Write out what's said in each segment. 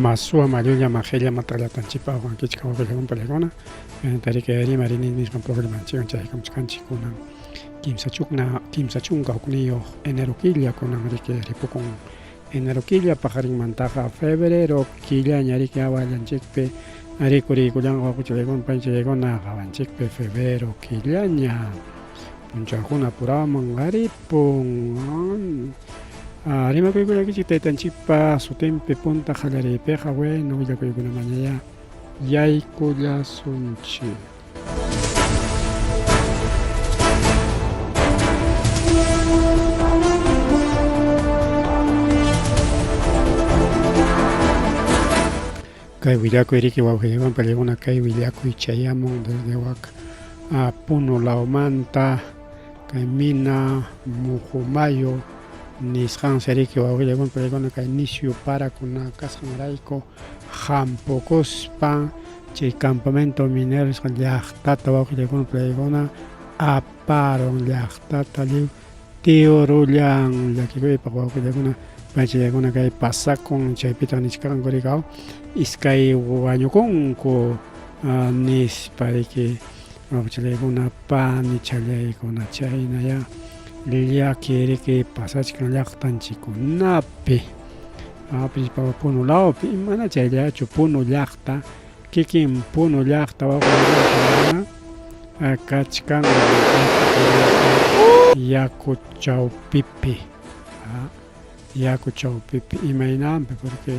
Masua Mayulla Majella Matrallatanchikpa awqankichik wawqillakuna pallakuna tariki rimarini nisqan programanchikwan chaykamuchkanchik kunan 31 enero killa kunan riki ripukun enero killa paqarinmantaqa febrero killaña riki awallanchikpi rikuriykullanqa wawqichallaykuna paychallaykuna qawanchikpi febrero killaña punchawkuna puraman ripun. Rimakuykullakichik taytanchikpa sutinpi punta qallariypiqa bueno willakuykunamañayá yaykullasunchik. Kay willakuy riki wawqillaywan pallaykuna kay willakuy chayamun desde wak Puno lawmanta kay mina Mujumayo nisqansi riki wawqillaykuna pallaykuna kay nisyu parakuna kasqanrayku hampukuspa chay campamento minero nisqan llaqtata wawqillaykuna pallaykuna aparun llaqtata lliw tiurullan llakikuypaq wawqillaykuna paychallaykuna kay pasakun chaypitaq nichkanku riki iskay wañukunku nispa riki wawqichallaykuna panichallaykuna chaynayá llaki riki pasachkan llaqtanchikkunapi Puno lawpi mana chayllachu Puno llaqta kikin Puno llaqta wawqillaykuna kachkan yaku chawpipi yaku chawpipi imaynanpi porque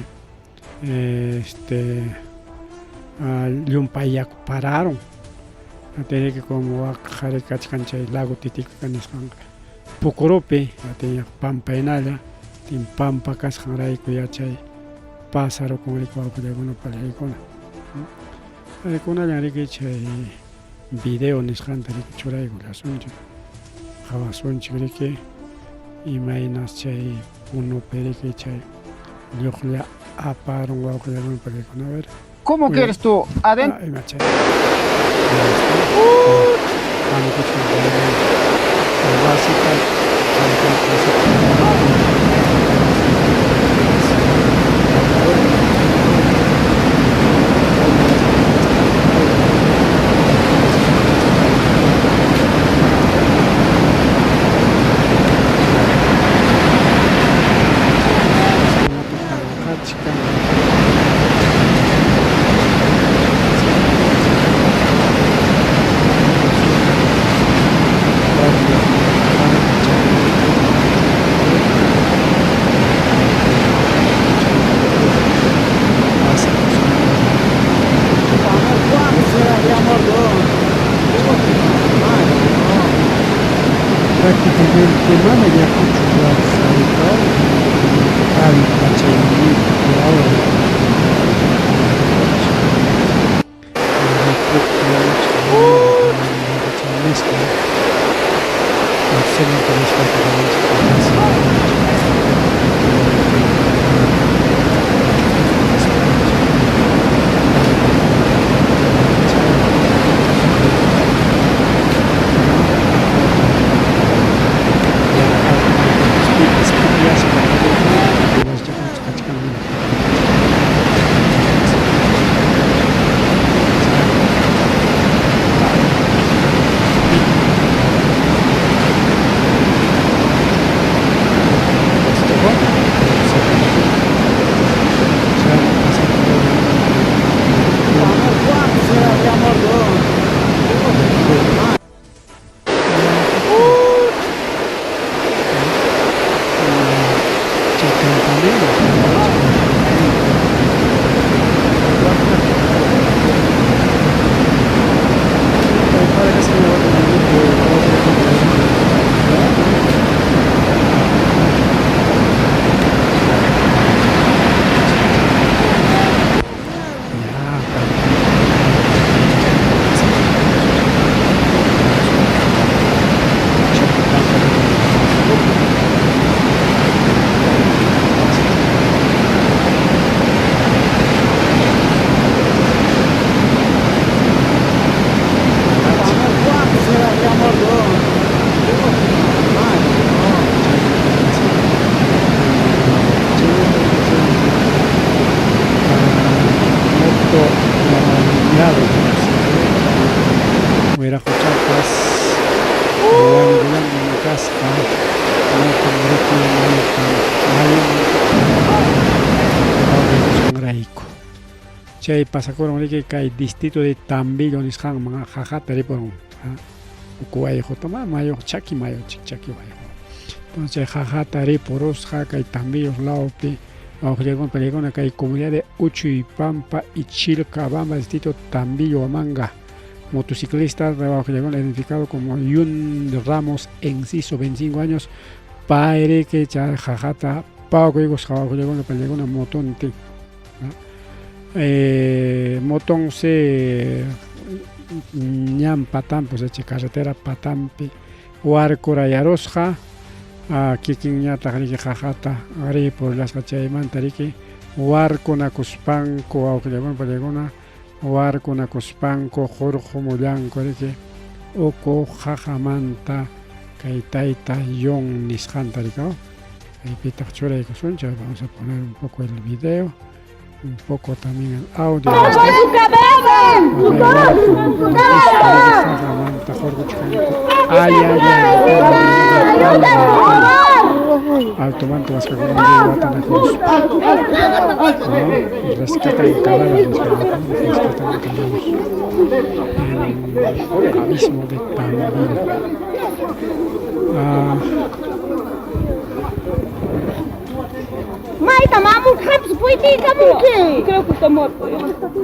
este llumpay yaku pararun atinriki como wak qhari kachkan chay lago Titicaca nisqanqa Pukurupi atin pampaynalla tin pampa kasqanrayku yachay pasarukun riki wawqillaykuna pallaykuna kunallan riki chay video nisqanta riki churaykullasunchik qhawasunchik riki imaynas chay Punupi riki chay lluqlla aparun wawqillaykuna pallaykuna a ver. ¿Cómo quieres tú? Adentro. Ima chay wasita Prácticamente mana yakuchu allpa chayninpi ahora Papas wañukullanman kasqa moton riki mayuman pawaykusqanrayku. Chay pasakurun riki kay distrito de Tambillo nisqanman qaqata ripurun. Uku wayqu toma mayu chaki mayu chaki wayqu. Entonces chay qaqata ripurusqa kay Tambillo lawpi wawqillaykuna pallaykuna kay comunidad de Uchuypampa y Chilcabamba distrito Tambillo Huamanga. Motociclista wawqillaykuna identificado como Yun Ramos Enciso, 25 años, payriki chay qaqata pawkuykusqa wawqillaykuna pallaykuna motontin. Motonsi ñan patanpi, o sea, chay carretera patanpi warkurayarusqa, kikinñataq riki qaqata ripurllasqa chaymanta riki warkunakuspanku wawqillaykuna pallaykuna warkunakuspanku hurqumullanku riki uku qaqamanta kay tayta Yon nisqanta riki. Kaypitaq churaykusunchik, vamos a poner un poco el video, un poco también el audio. Qaqamanta hurquchkanku. Ay, ay, ay, altomanto maskakuna watanakuruspa. Rescatan cadáver, rescatan cadáver en abismo de Tambil. Mayta mamul hamps puytiykamunki. Creo que está muerto.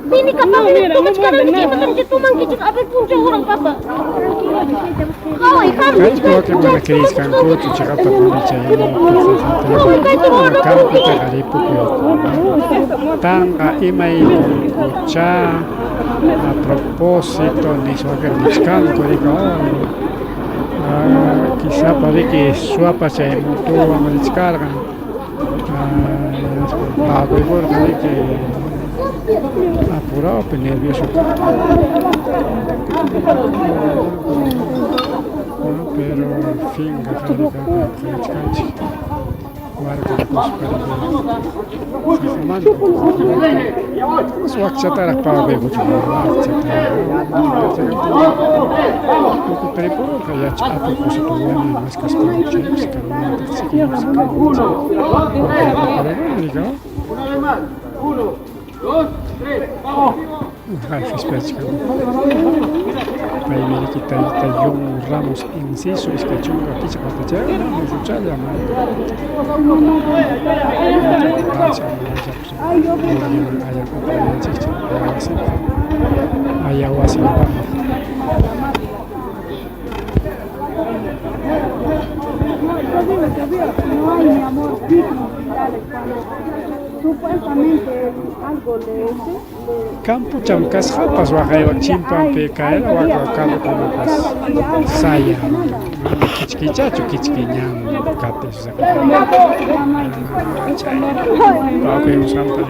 Pini No, mira, no mueve nada. que tumankichik a ver puncha uran papa. Qhaway Kaypi wakin mana creesqankuchu chiqaptapuni chay campota ripukuy tanqa imaykunkuchá a propósito nispa nichkanku riki quizapa riki suwapas chay motowan richkarqan paquykurqa riki apurawpi nervioso pero finqa qhawachkanchik warkunakuspa wakchataraq pawakuykuchun wakchataraq tripurqa yacha a propósito wañuy maskaspanku chaypas karumanta Paymi riki tayta Yon Ramos Enciso 25 watachayuq musuchalla ayawasinpaqmi. No hay, mi amor. Supuestamente algo le Campocham kasqapas waqaywan chimpanpi caera waka carrokunapas sayan mana kichkichachu kichki ñan katis chay pawakuymusqanta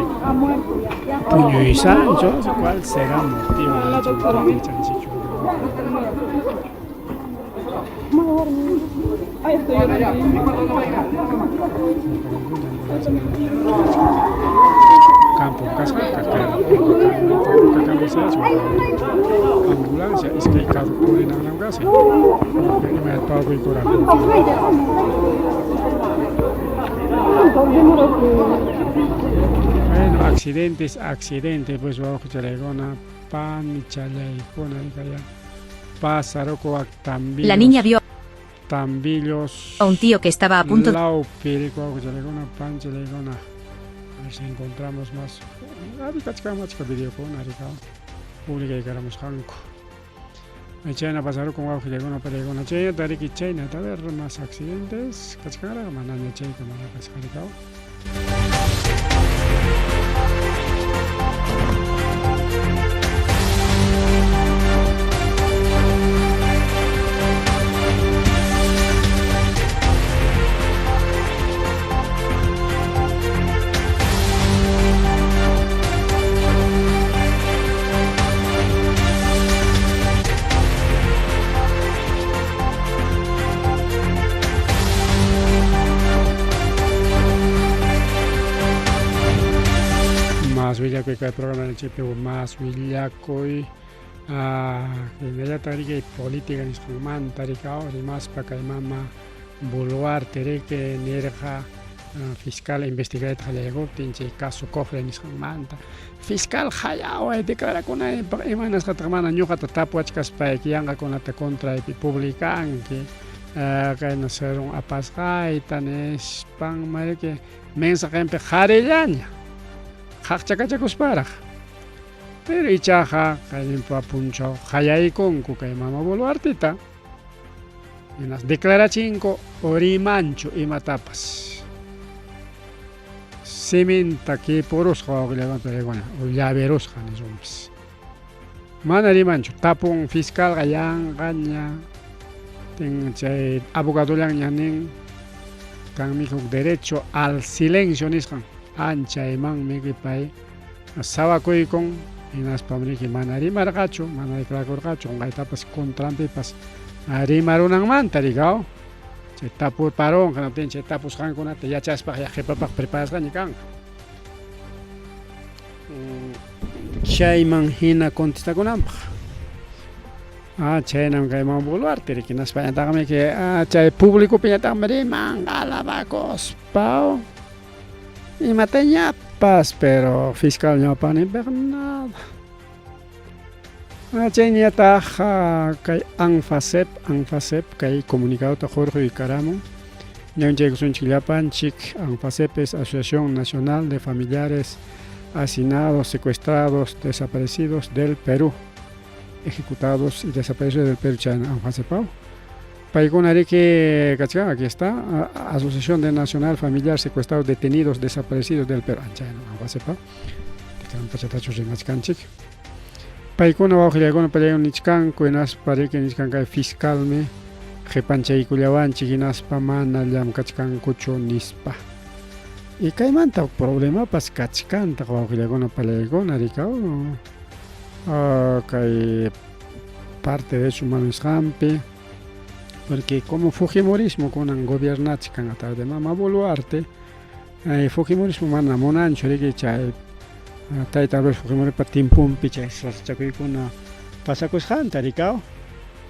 puñuysanchu cuál será motivo yachanchikchu. Ay, estoy llorando. Campo kasqaqa ambulancia iskay carro purinanam kasqa imayna pawakuykurqanku. Bueno, accidentes, accidentes, pues wawqichalaykuna panichalaykuna rikaya pasarukuwaq Tambillos. La niña vio Tambillos. a un tío que estaba a punto Lawpi wawqichalaykuna panchalaykuna. A ver si encontramos más. Achka achka videokuna rika publicaykaramusqanku. Chayna pasarukun wawqillaykuna panaykuna chaynata riki chaynata a ver más accidentes kachkanraq manaña chayka mana kasqa rikaw. Más willakuy kay programa chaypi más willakuy Hinallataq riki política nisqanmanta riki rimaspa kay mama Boluarte riki nirqa fiscal investigayta qallaykuptin chay caso cofre nisqanmanta fiscal hayaway declarakunaypaq imanasqataq mana ñuqata tapuwachkaspayki yanqakunata contraypi publicanki kayna serón apasqayta nispanma riki mensaqinpi qharillaña qhaqchakachakusparaq pero ichaqa kayninpa punchaw qayaykunku kay mama Boluarteta hinas declarachinku rimanchu imatapas siminta kipurusqa wawqillamanta paykuna o llaverusqa nisunpas mana rimanchu tapun fiscalqa yanqaña tin chay abogadollanña nin kanmi huk derecho al silencio nisqan anchaymanmi pay sawakuykun hinaspam riki mana rimarqachu mana declarakurqachu qunqaytapas contranpipas rimarunanmanta rikaw chay tapurparunqa hinaptin chay tapusqankunata yachaspaq ya qhipapaq preparasqaña kanqa chayman hina contestakunanpaq chaynam kay mama Boluarte riki hinaspañataqmi chay publicopiñataqmi riman alabakuspa imatañapas pero fiscal ñawpaqninpiqa nada chayñataq kay ANFASEP ANFASEP kay comunicadota hurquykaramun ñawinchaykusunchik llapanchik ANFASEP es Asociación Nacional de Familiares Hacinados, Secuestrados, Desaparecidos del Perú ejecutados y desaparecidos del Perú chayna ANFASEPAW paykuna riki kachkan aquí está Asociación de Nacional Familiar Secuestrados, Detenidos, Desaparecidos del Perú chayna ANFASEPAW pachatachu rimachkanchik paykuna wawqillaykuna pallaykuna nichkanku hinaspa riki nichkan kay fiscalmi qipanchaykullawanchik hinaspa mana llamkachkankuchu nispa y kaymanta problemapas kachkantaq wawqillaykuna pallaykuna rikaw kay parte de derechos humanos nisqanpi porque como fujimorismo kunan gobiernachkan a través de mama Boluarte fujimorismo mana munanchu riki chay tayta Alberto Fujimoripa tiemponpi chay sasachakuykuna pasakusqanta rikaw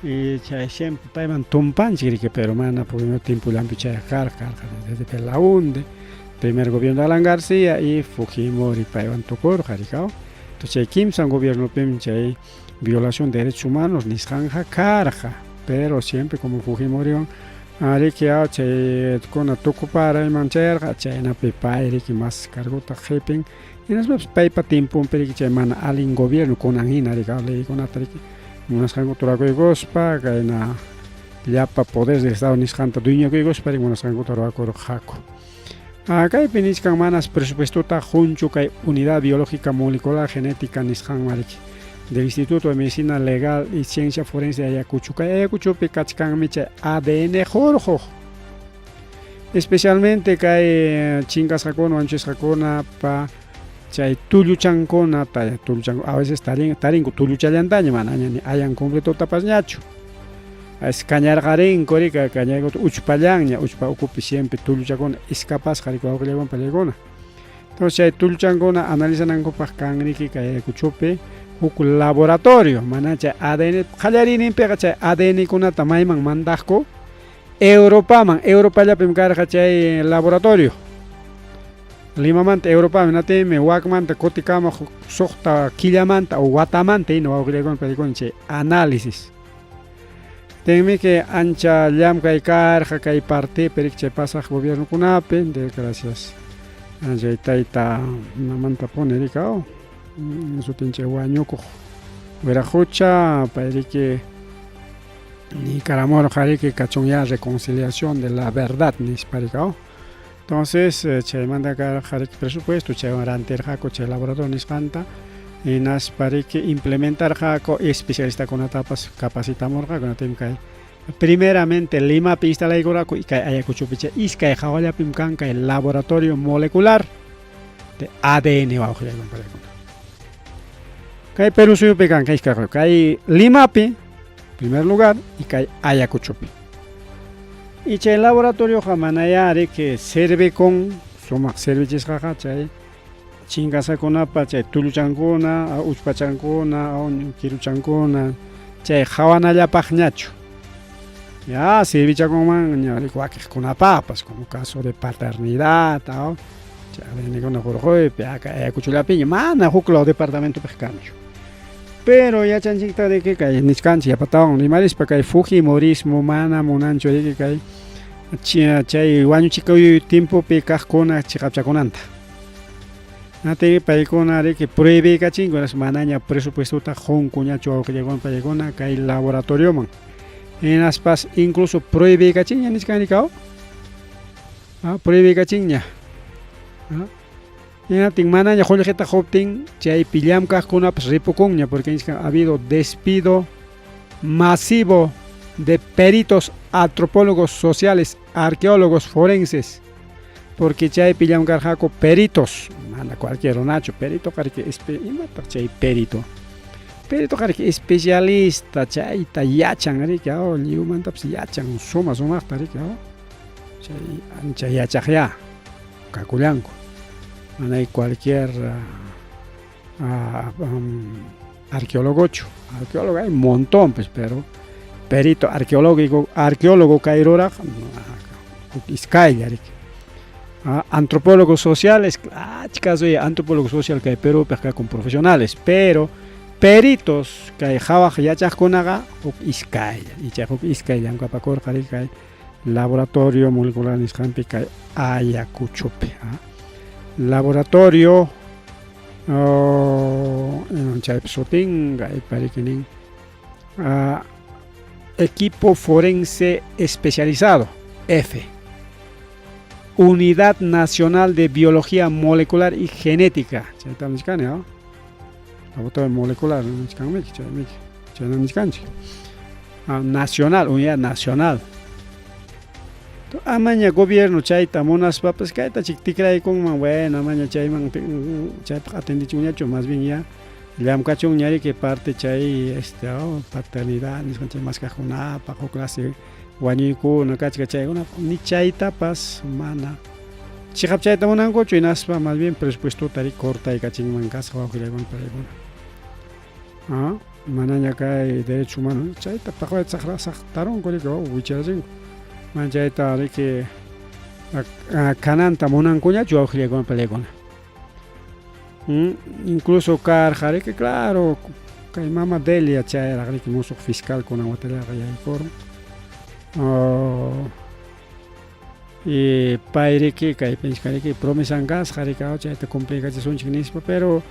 y chay siempre payman tumpanchik riki pero mana Fujimori tiempollanpi chay karqa karqa desde Belaunde primer gobierno de Alan García y Fujimori paywan tukurqa rikaw entonces chay kimsan gobiernopim chay violación de derechos humanos nisqanja karqa pero siempre como Fujimoriwan riki chay kuna tukuparayman chayarqa chaynapi pay riki mas cargota qhipin hinaspapas paypa tiemponpi riki chay mana allin gobierno kunan hina riki leykunata riki munasqankuta rurakuykuspa kayna llapa poder del Estado nisqanta dueñokuykuspa riki munasqankuta rurakurqaku kaypi nichkan manas presupuestota qunchu kay unidad biológica molecular genética nisqanman riki del Instituto de Medicina Legal y Ciencia Forense de Ayacucho kay Ayacuchopi kachkanmi chay ADN hurquq especialmente kay chinkasqakuna wañuchisqakunapa chay tulluchankuna tulluchan a veces tarinku tulluchallantaña manaña ni ayan completotapas-ñachu es kañarqarinku rika kañaykuta uchpallanña uchpa ukupi siempre tulluchakuna escapasqa riki wawqillaykuna pallaykuna entonces chay tulluchankuna analizanankupaq kan riki kay Ayacuchopi huk laboratorio mana chay ADN qallariyninpiqa chay ADN kunata mayman mandaqku Europaman Europallapim karqa chay laboratorio Limamanta Europaman hinaptinmi wakmanta kutikamuq suqta killamanta o watamanta hina wawqillaykuna pallaykuna chay análisis tinmi que ancha llamkay karqa kay partipi riki chay pasaq gobiernokunapi de gracias chay tayta imamantapuni rikaw sutin chay wañukuq Wiraqucha pay riki niykaramurqa riki kachun ya reconciliación de la verdad nispa rikaw entonces chaymanta karqa riki presupuesto chaywan rantirqaku chay laboratorio nisqanta hinaspa riki implementarqaku especialistakunatapas capacitamurqaku hinaptinmi kay primeramente Limapi instalaykurqaku y kay Ayacuchopi chay iskay hawallapim kan kay laboratorio molecular de ADN wawqillaykuna pallaykuna kay Perú suyupi kan kay iskay kay Limapi primer lugar y kay Ayacuchopi y chay laboratorioqa manayá riki servikun sumaq servichisqaqa chay Chinkasakunapa chay tulluchankuna, uchpachankuna, kiruchankuna chay qhawanallapaqñachu. Ya servichakunmanña wakiqkunapaqpas como caso de paternidad, chay ADNkuna hurquypi, Ayacuchollapiña mana huk law departamentopiq kanchu. Pero yachanchiktaq de que kay nichkanchik yapatawan rimarispa kay fujimorismo mana munanchu riki kay chay wañuchikuy tiempopi kaqkuna chiqapchakunanta. Ati paykuna riki prohibiykachinku manaña presupuestota qunkuñachu wawqillakuna paykuna kay laboratorioman. Hinaspas incluso prohibiykachinña nichkan rikaw. Prohibiykachinña. Hinaptin manaña qullqita quptin chaypi llamkaqkunapas ripukunña porque nichkan ha habido despido masivo de peritos, antropólogos sociales, arqueólogos forenses, porque chaypi llamkarqaku peritos, mana cualquier runachu, perito qariki imataq chay perito, perito qariki especialista chayta yachan riki lliwmantapas yachan suma sumaqta riki chay ancha yachaqyá kakullanku, mana hay cualquier arqueólogochu, arqueólogo hay un montón pues, pero perito arqueológico, arqueólogo kay ruraq huk iskaylla riki. Antropólogos sociales, achka antropólogo social kay Perúpiq kakun profesionales, pero peritos kay qhawaq yachaqkunaqa huk iskaylla, ichaqa huk iskay llamkapakurqa riki kay laboratorio molecular nisqanpi kay Ayacuchopi. Laboratorio chaypi sutin kaypa riki nin equipo forense especializado F, Unidad Nacional de Biología Molecular y Genética, chaytam nichkani, laboratorio molecular nichkanmiki, chaymiki, chayna nichkanchik. Nacional, unidad nacional. Amaña gobierno chayta munaspapas kayta chik tikraykunman, bueno, amaña chayman chaypaq atendichunñachu, más bien ya llamkachunña riki parte chay paternidad nisqan chay maskaqkunapaq huk clase wañuykuna kachka chaykunapaq ni chaytapas mana chiqap chayta munankuchu, hinaspa más bien presupuestota riki cortaykachinman kasqa wawqillaykuna paykuna. Manaña kay derecho humano chayta paqway saqtarunku riki wicharachinku, mana chayta riki kananta munankuñachu wawqillaykuna paykuna. Incluso karqa riki claro kay mama Delia chayraq riki musuq fiscal kunan watallaqa yaykurun. Y pay riki kay pinchka riki promesan kasqa riki chayta cumpliykachisunchik nispa, pero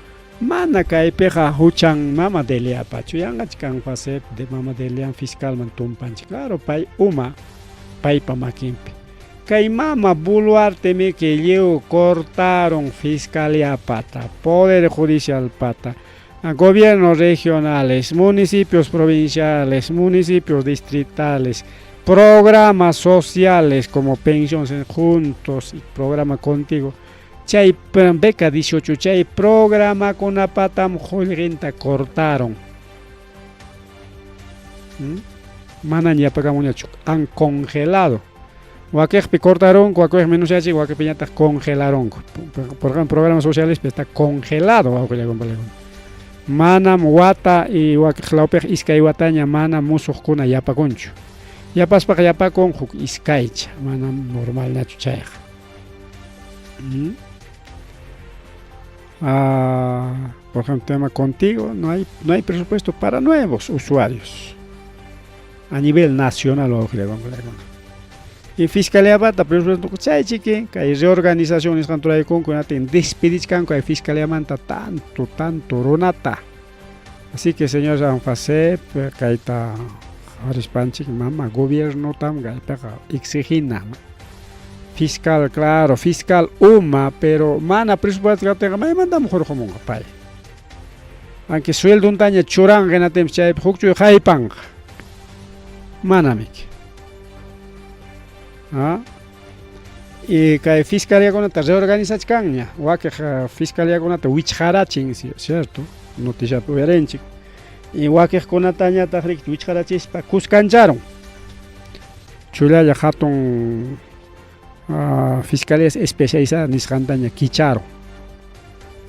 mana kaypiqa huchan mama Deliapachu, yanqach kan FASEP de mama Delian fiscalman tumpanchik, claro pay uma paypa makinpi. Kay mama Boluarte miki lliw cortaron fiscaliapata, poder judicialpata, gobiernos regionales, municipios provinciales, municipios distritales, programas sociales como Pensiones Juntos y Programa Contigo, chay beca 18, chay programa kunapatam qullqinta cortaron. Manaña yapakamuñachu, han congelado. Wakiqpi cortaronku, wakiqpi menosyachi, wakiqpiñataq congelaronku. Por ejemplo, programas sociales está congelado wawqillaykuna. Manam wata y wakiq lawpiq iskay wataña mana musuqkuna yapakunchu. Yapaspaqa yapakun huk iskaycha, manam normalñachu chayqa. Por ejemplo, tema Contigo, no hay presupuesto para nuevos usuarios a nivel nacional. Y fiscalía bata presupuesto chay chiki, kay reorganización nisqan turaykunku natin despedichkanku kay fiscalía manta tanto tanto runata. Así que señor ANFASEP kayta qawarispanchik mama gobierno tam kaypiqa exigina. Fiscal, claro, fiscal uma, pero mana presupuesto kaptinqa maymantam hurqumunqa pay. Aunque sueldontaña churanqa hinatinpas chaypi hukchuy haypanqa. Manamiki. Y kay fiscaliakunata reorganizachkanña, wakiq fiscaliakunata wichqarachin, cierto, noticiapi uyarinchik. Y wakiqkunatañataq riki wichqarachispa kuskancharun. Chullalla hatun fiscalías especializadas nisqantaña kicharun.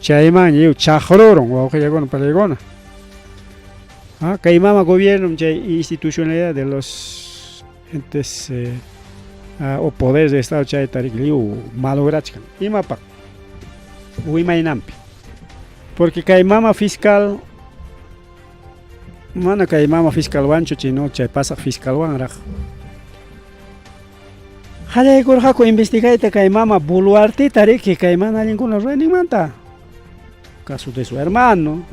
Chayman lliw chaqrurun wawqillakuna palaykuna. Ah, kay mama gobierno chay institucionalidad de los entes o poderes de estado chayta riki lliw malograchkan. Imapaq? O imaynanpi? Porque kay mama fiscal mana kay mama fiscalwanchu chino chay pasaq fiscalwanraq qallaykurqaku investigayta kay mama Boluarteta riki kay mana allinkuna rurayninmanta. Caso de su hermano,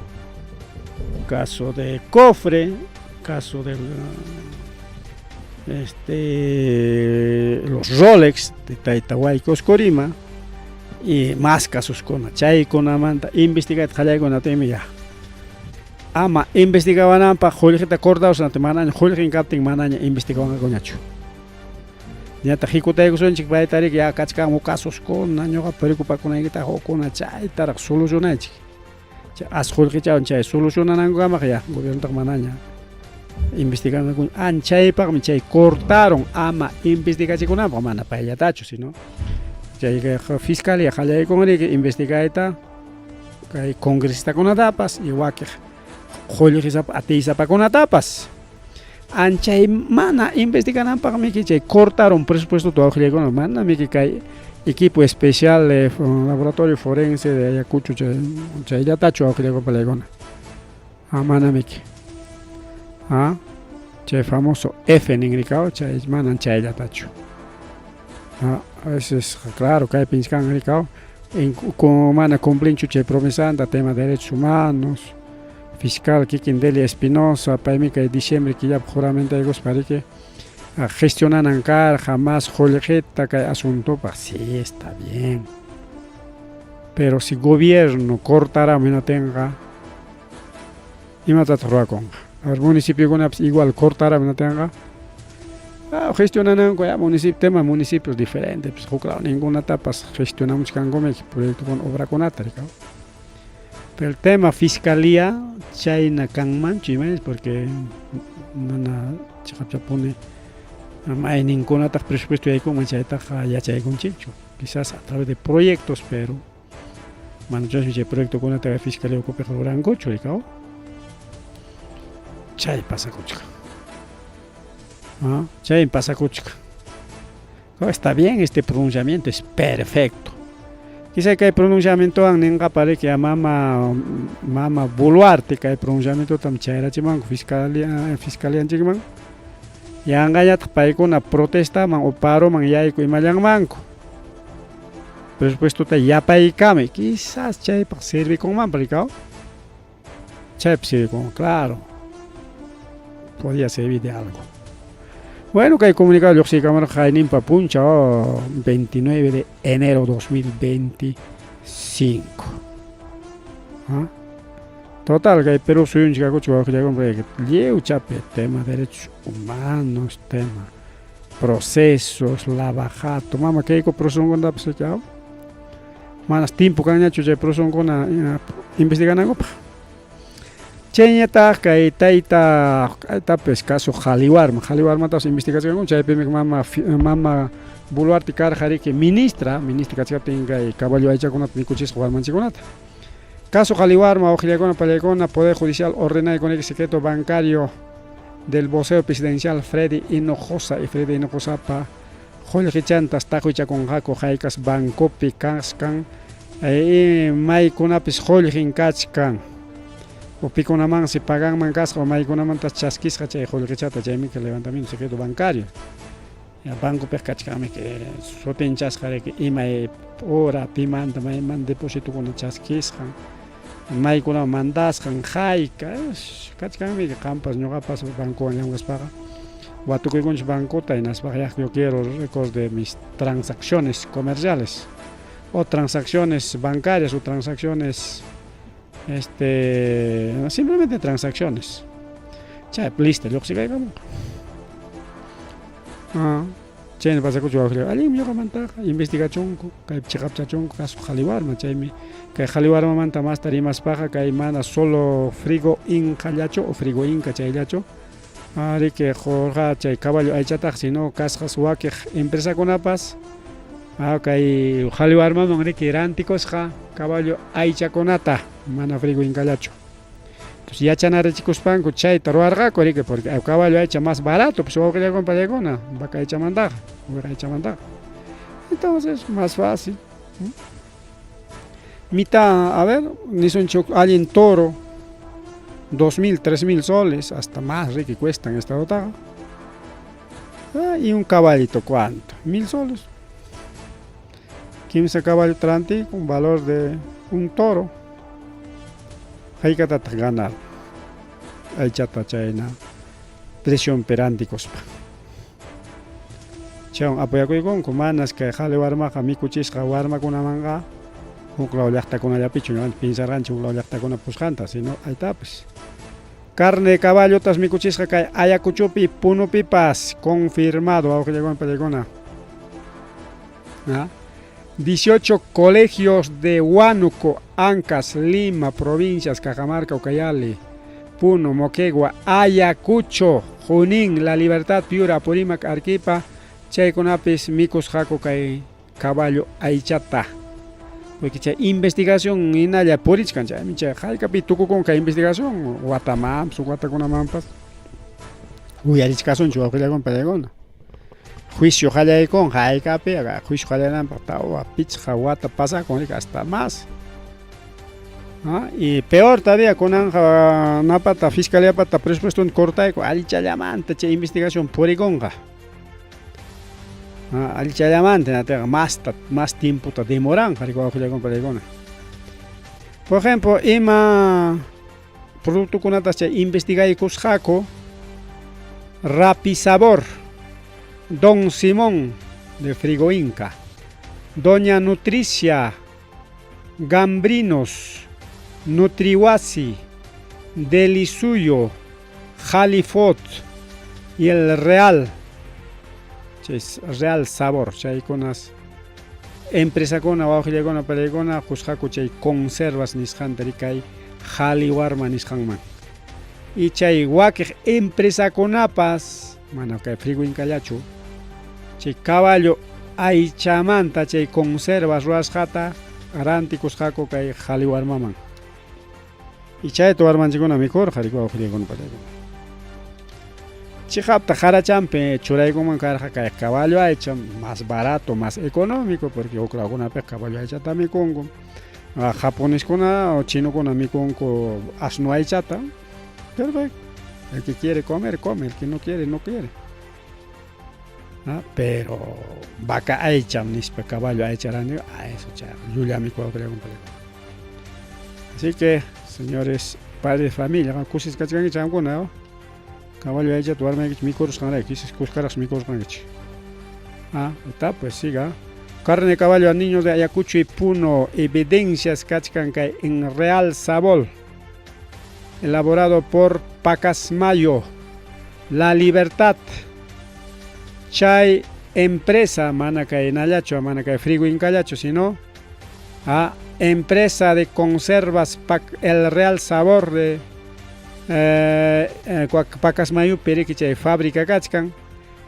caso de cofre, caso del los Rolex de Tayta Huayco Oscorima y más casos kuna chaykunamanta investigayta qallaykunaptinmi ya ama investigawananpaq qullqita cortawsqanata manaña qullqin kaptin manaña investigawanqakuñachu. Ñataq hikutaykusunchik payta riki ya kachkan huk casuskuna ñuqa preocupakunaykita hukkuna chaytaraq solucionaychik. Chay as qullqichawan chay solucionanankukamaq ya gobiernotaq manaña investiganqakuña. Anchaypaqmi chay cortaron ama investigachikunanpaq mana payllatachu sino chay fiscalía qallaykunriki investigayta kay congresistakunatapas y wakiq qullqisapa atiysapakunatapas. Anchay mana investigananpaqmiki chay cortaron presupuesto wawqillaykuna mana miki kay equipo especial de laboratorio forense de Ayacucho chayllatachu wawqillaykuna palaykuna. Ah, mana miki. Ah, chay famoso F ninrikaw chay manan chayllatachu. Ah, a veces claro kaypi nichkan rikaw mana cumplinchu chay promesanta tema derechos humanos. Fiscal kikin Delia Espinosa paymi kay diciembre killapaq juramentaykuspa riki gestionanan karqa más qullqita kay asuntopaq. Sí, está bien. Pero si gobierno cortaramun hinaptinqa imatataq ruwakunqa? A ver, municipiokunapas igual cortaramun hinaptinqa gestionananku ya municipio, tema municipios diferentes, pues huk lado ningunatapas gestionamuchkankumiki proyectokuna obrakunata rikaw. Pero el tema fiscalía chayna kanmanchu imaynas porque mana chiqapchapuni mayninkunataq presupuesto yaykunman chaytaqa yachaykunchikchu. Quizás a través de proyectos, pero mana chaymi chay proyectokunata fiscalía ukupiqa rurankuchu rikaw. Chay pasakuchkan. Ah, chay pasakuchkan. Oh, está bien, este pronunciamiento es perfecto. Quizá kay pronunciamientowan ninqapa riki mama Boluarte kay pronunciamientotam chayrachimanku fiscalía fiscalianchikman. Yanqañataq paykuna protestaman o paroman yayku imallanmanku. Presupuestota yapaykami, quizás chaypaq servikunmanpas rikaw. Chaypaq servikunman, claro. Podía servir de algo. Bueno, kay comunicado lluqsiykamurqa qayninpa punchaw 29 de enero 2025. ¿Ah? Total, kay Perú suyunchik kakuchik wawqillaykuna lliw chapi tema derechos humanos, tema procesos, Lava Jato, mama kayku procesokunatapas rikaw. Manas timpo kanñachu chay procesokuna investiganankupaq. Chayñataq kay tayta kaytapis caso Qhaliwarma, Qhaliwarmatapas investigachkanku chaypimi mama Boluarte karqa riki ministra, ministra kachkaptin kay caballo aychakunata mikuchisqa warmanchikkunata. Caso Qhaliwarma, wawqillaykuna pallaykuna, Poder Judicial ordenaykunayki secreto bancario del vocero presidencial Freddy Hinojosa y Freddy Hinojosapa qullqichantas taqwichakunqaku haykas bancopi kachkan maykunapis qullqin kachkan o pikunamansi paganman kasqa o maykunamantas chaskisqa chay qullqichata chaymi levantamiento secreto bancario. Ya bancopiqa kachkanmi sutinchasqa riki imay hora pimanta mayman depositokuna chaskisqan maykunaman mandasqan hayka kachkanmi qampas ñuqapas bancowan llamk'aspaqa watukuykunchik bancota hinaspaqa ya yo quiero récord de mis transacciones comerciales o transacciones bancarias o transacciones simplemente transacciones. Chay lista lluqsikaykamunqa. Ah, chayna pasakuchun wawqillay allinmi ñuqamantaqa investigachunku kaypi chiqapchachunku caso Qhaliwarma chaymi kay Qhaliwarmamanta masta rimaspaqa kay mana solo frigo inkallachu o frigo inka chayllachu riki qurqa chay caballo aychataq sino kasqas wakiq empresakunapas Ah, kay qhali warmaman riki rantikusqa caballo aychakunata mana frigoinkallachu. Entonces yachanarichikuspanku chayta ruwarqaku riki porque caballo aycha más barato pues wawqillakuna pallaykuna vaca aychamantaqa uwiha aychamantaqa. Entonces más fácil. Mitad, a ver, nisunchik allin toro 2000, 3000 soles, hasta más riki cuestan estadotaqa. Ah, y un caballito, ¿cuánto? 1000 soles. Kimsa caballo rantiku, un valor de un toro. Haykatataq ganar aychata chayna precionpi rantikuspa. Chaywan apoyakuykunku, manas kay qhali warmaqa mikuchisqa warmakunamanqa huk law llaqtakunallapichu ñuqanchik piensarqanchik huk law llaqtakuna pusqanta, sino aytapas. Carne de caballotas mikuchisqa kay Ayacuchopi, Punopipas, confirmado, wawqillakuna pallaykuna. 18 colegios de Huánuco, Ancas, Lima, provincias, Cajamarca, Ucayali, Puno, Moquegua, Ayacucho, Junín, La Libertad, Piura, Apurímac, Arequipa, chaykunapis mikusqaku kay caballo aychata. Porque chay investigación hinalla purichkan chaymi chay haykapi tukukun kay investigación watamanpas watakunamanpas uyarichkasunchu wawqillakuna pallaykuna. Juicio qallaykunqa haykapi juicio qallananpaq tawa pichqa wata pasakun hasta más. ¿Ah? Y peor todavía kunanqa napata fiscaliapata presupuestonta cortayku allichallamanta chay investigación purikunqa. Ah, allichallamanta nataqa masta más tiempota demoranqa wawqillakuna pallaykuna. Por ejemplo, ima productokunatas chay investigaykusqaku Rapisabor, Don Simón de Frigoinca, Doña Nutricia, Gambrinos, Nutrihuasi, Delisuyo, Jalifot y el Real, chay Real Sabor, chaykunas empresakuna wawqillakuna pallaykuna qusqaku chay conservas nisqanta kay qhali warma nisqanman. Y chay wakiq empresakunapas mana kay frigoinkallachu chay caballo aychamanta chay conservas ruwasqata rantikusqaku kay qhali warmaman. Y chayta warmanchikkuna mikhurqa riki wawqillakuna pallaykuna. Chiqapta qarachampi churaykunman karqa kay caballo aycha más barato, más económico, porque huk lawkunapiqa caballo aychata mikunku. Japoneskuna o chinokuna mikunku asno aychata. Perfecto. El que quiere comer, come. El que no quiere, no quiere. ¿Ah? Pero vaca aycham nispa caballo aycha rantiku, ah, eso chayqa llulla mikhu wawqillakuna pallaykuna. Así que, señores padres de familia, kusisqa kachkankichik qamkuna, caballo aychata warmaykichik mikhurusqanrayku, quizás kuskaraqsi mikhurusqankichik. Ah, está, pues siga. Carne de caballo a niños de Ayacucho y Puno, evidencias kachkan kay en Real Sabor, elaborado por Pacasmayo. La Libertad, chay empresa, mana kay nallachu, mana kay frigoinkallachu, sino a empresa de conservas El Real Sabor de Pacasmayupi riki chay fábrica kachkan,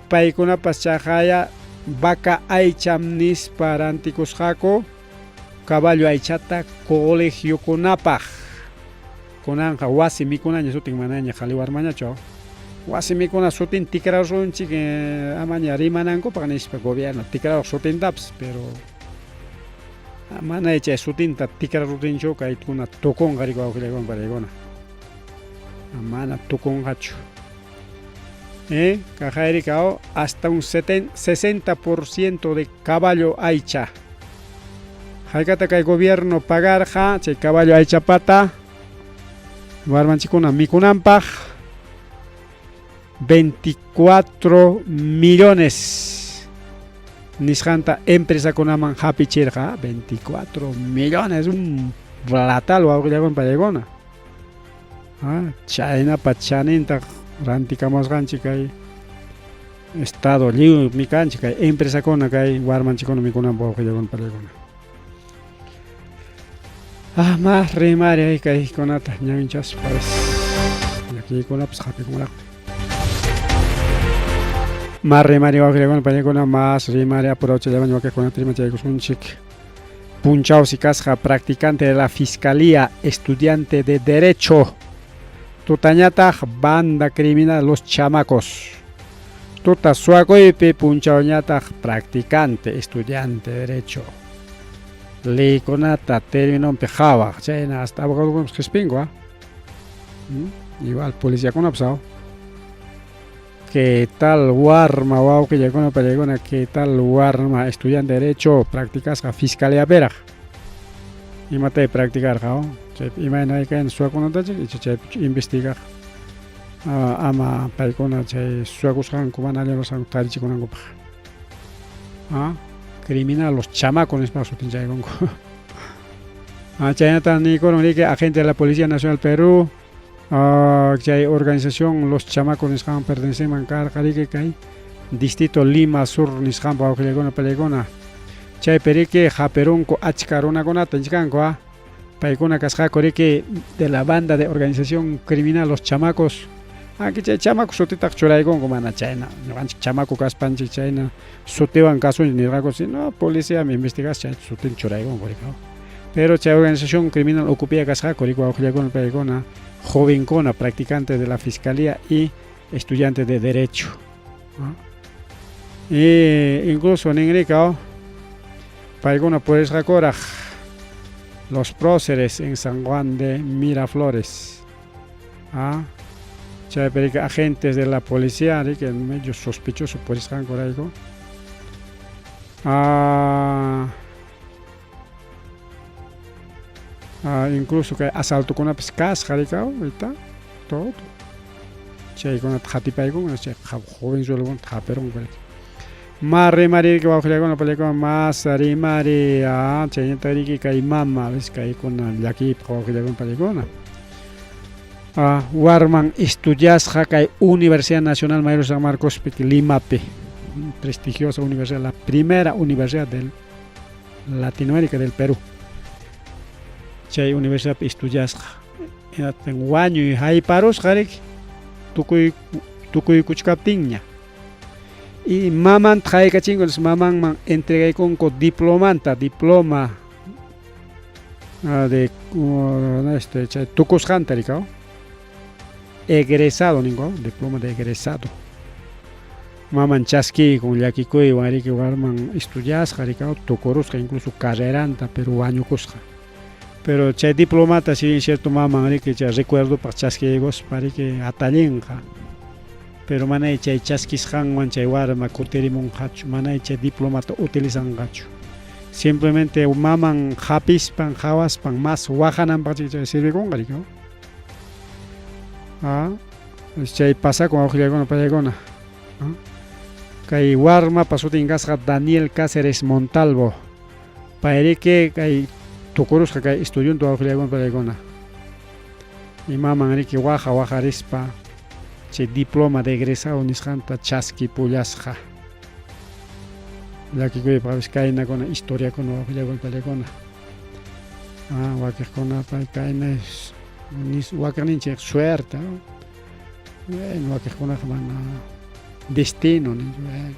paykunapas chaqaya vaca aycham nispa rantikusqaku caballo aychata colegiokunapaq. Kunanqa wasi mikunaña sutin manaña qhali warmañachu. Wasi mikuna sutin tikrarunchik amaña rimanankupaq nispa gobierno tikraruq sutintapas, pero mana chay sutinta tikrarutinchu kaykuna tukunqa riki wawqillakuna pallaykuna. Mana tukunqachu. Kaqayrika hasta un 60% de caballo aycha. Haykata kay gobierno pagarqa chay caballo aychapata warmanchikkuna mikunanpaq 24 millones nisqanta empresakunaman hapichirqa 24 millones un platal wawqillakuna pallaykuna. Ah, chaynapa chaninta rantikamusqanchik kay estado lliw mikanchik kay empresakuna kay warmanchikkuna mikunanpaq wawqillakuna pallaykuna. Ah, mas rimari kaykunata ñawinchaspa llakiykunapas hapikunraqmi. Más rimari wawqillakuna pañakuna más rimari apurauchallaman wakiqkunata rimachaykusunchik. Punchawsi kasqa practicante de la fiscalía, estudiante de derecho. Tutañataq banda criminal Los Chamacos. Tuta suwakuypi punchawñataq practicante, estudiante de derecho. Leykunata terminonpi qhawaq, chayna hasta abogadokunapas qhispinku, ah. Igual policiakunapas, ah. ¿Qué tal warma wawqillakuna pallaykuna? ¿Qué tal warma estudiante de derecho practicasqa fiscalía peraq? Imatay practicarqa, chaypi imayna kayna suwakunatachik icha chaypichu investigaq ama paykuna chay suwakusqanku mana allin rurasqanku tarichikunankupaq. Criminal Los Chamacos nispa sutinchaykunku. Chaynata niykurun riki agente de la Policía Nacional Perú, chay organización Los Chamacos nisqanman pertenecenman karqa riki kay distrito Lima Sur nisqanpa wawqillakuna palaykuna. Chaypi riki hapirunku achka runakunata nichkanku, paykuna kasqaku riki de la banda de organización criminal Los Chamacos. Aunque chay chamaco sutitaq churaykunku mana chayna, ñuqanchik chamaco kaspanchik chayna sutiwan kasunchik nirqaku, si no policía mi investigas chay sutin churaykunku riki. Pero chay organización criminal ukupia kasqaku riki wawqillakuna paykuna, jovenkuna practicantes de la fiscalía y estudiantes de derecho. Y incluso ninrika paykuna purisqakuraq los próceres en San Juan de Miraflores. Chaypi riki agentes de la policía riki medio sospechoso purisqankurayku. Incluso kay asaltokunapas kasqa riki, ahorita todo. Chaykunata qatipaykunku, chay jovenzuelakunata hapirunku riki. Más rimari riki wawqillakuna pallaykuna más rimari, chaynata riki kay mama, ves kaykuna llakiypaq wawqillakuna pallaykuna. Warman estudiasqa kay Universidad Nacional Mayor San Marcospi Limapi, prestigiosa universidad, la primera universidad del Latinoamérica del Perú. Chay universidadpi estudiasqa. Hinaptin wañuy hayparusqa riki tukuykuchkaptinña. Y mamanta haykachinku, mamanman entregaykunku diplomanta, diploma de chay tukusqanta riki, egresado ninku, diploma de egresado. Maman chaskiykun llakikuywan riki warman estudiasqa riki, tukurusqa incluso carreranta, pero wañukusqa. Pero chay diplomata si bien cierto maman riki chay recuerdopaq chaskiykuspa riki atallinqa. Pero manay chay chaskisqanwan chay warma kutirimunqachu, manay chay diplomata utilizanqachu. Simplemente maman hapispan, qhawaspan mas waqananpaq chay sirvikunqa riki. Chay pasakun wawqillakuna pallaykuna. Kay warmapa sutin kasqa Daniel Cáceres Montalvo. Payriki kay tukurusqa kay estudiunta wawqillakuna pallaykuna. Y maman riki waqa waqarispa chay diploma de egresado nisqanta chaskipullasqa. Llakikuypaq kaynakuna historiakuna wawqillakuna pallaykuna. Wakiqkuna pay kayna wakiqninchik suerte. Bueno, wakiqkunaqa mana destino bueno.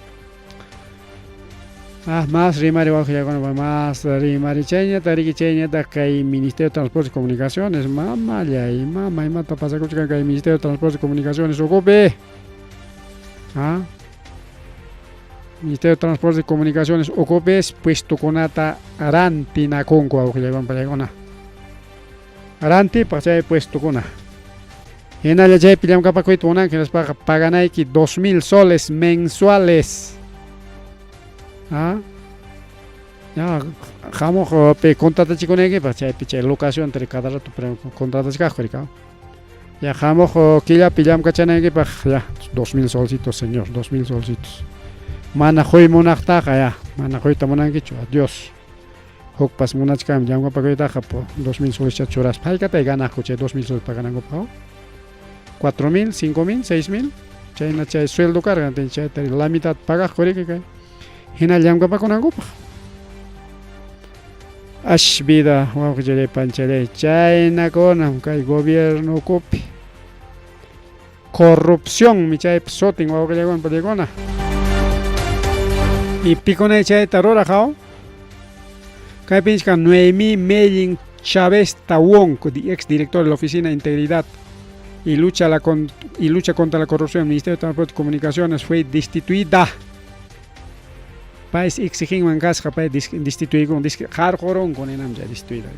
Más rimari wawqillakuna más rimari chayñata riki chayñata kay Ministerio de Transportes y Comunicaciones, mamallay, mama imata pasakuchkan kay Ministerio de Transportes y Comunicaciones ukupi. Ministerio de Transportes y Comunicaciones ukupi puestokunata rantinakunku wawqillakuna pallaykuna. Rantipaq chay puestokuna. Hinalla chaypi llamkapakuyta munanki hinaspaqa paganayki 2000 soles mensuales. Ya hamuq pi contratachikunaykipaq chaypi chay locación cada rato contratachikaqku riki. Ya hamuq killapi llamkachanaykipaq ya 2000 solcitos señor, 2000 solcitos. Mana quy munaqtaqa ya, mana quyta munankichu, adiós. Hukpas munachkanmi llamkapakuytaqa 2000 soles churaspa. Haykatay ganaqku chay 2000 soles paganankupaq? 4000, 5000, 6000, chayna chay sueldo karqa, chayta la mitad pagaqku riki kay. Hina llamkapakunankupaq. Ash vida wawqillay panchalay chaynakunam kay gobierno ukupi. Corrupción mi chaypi sutin wawqillakuna pallaykuna. Y pikunay chayta ruraq aw? Kaypi nichkan Noemí Mellin Chávez Wong, ex director de la Oficina de Integridad y lucha, la con, y lucha contra la corrupción del Ministerio de Transporte y Comunicaciones, fue destituida. Pay exiginman kasqa pay destituikun, qarqurunku ninam chay destituida.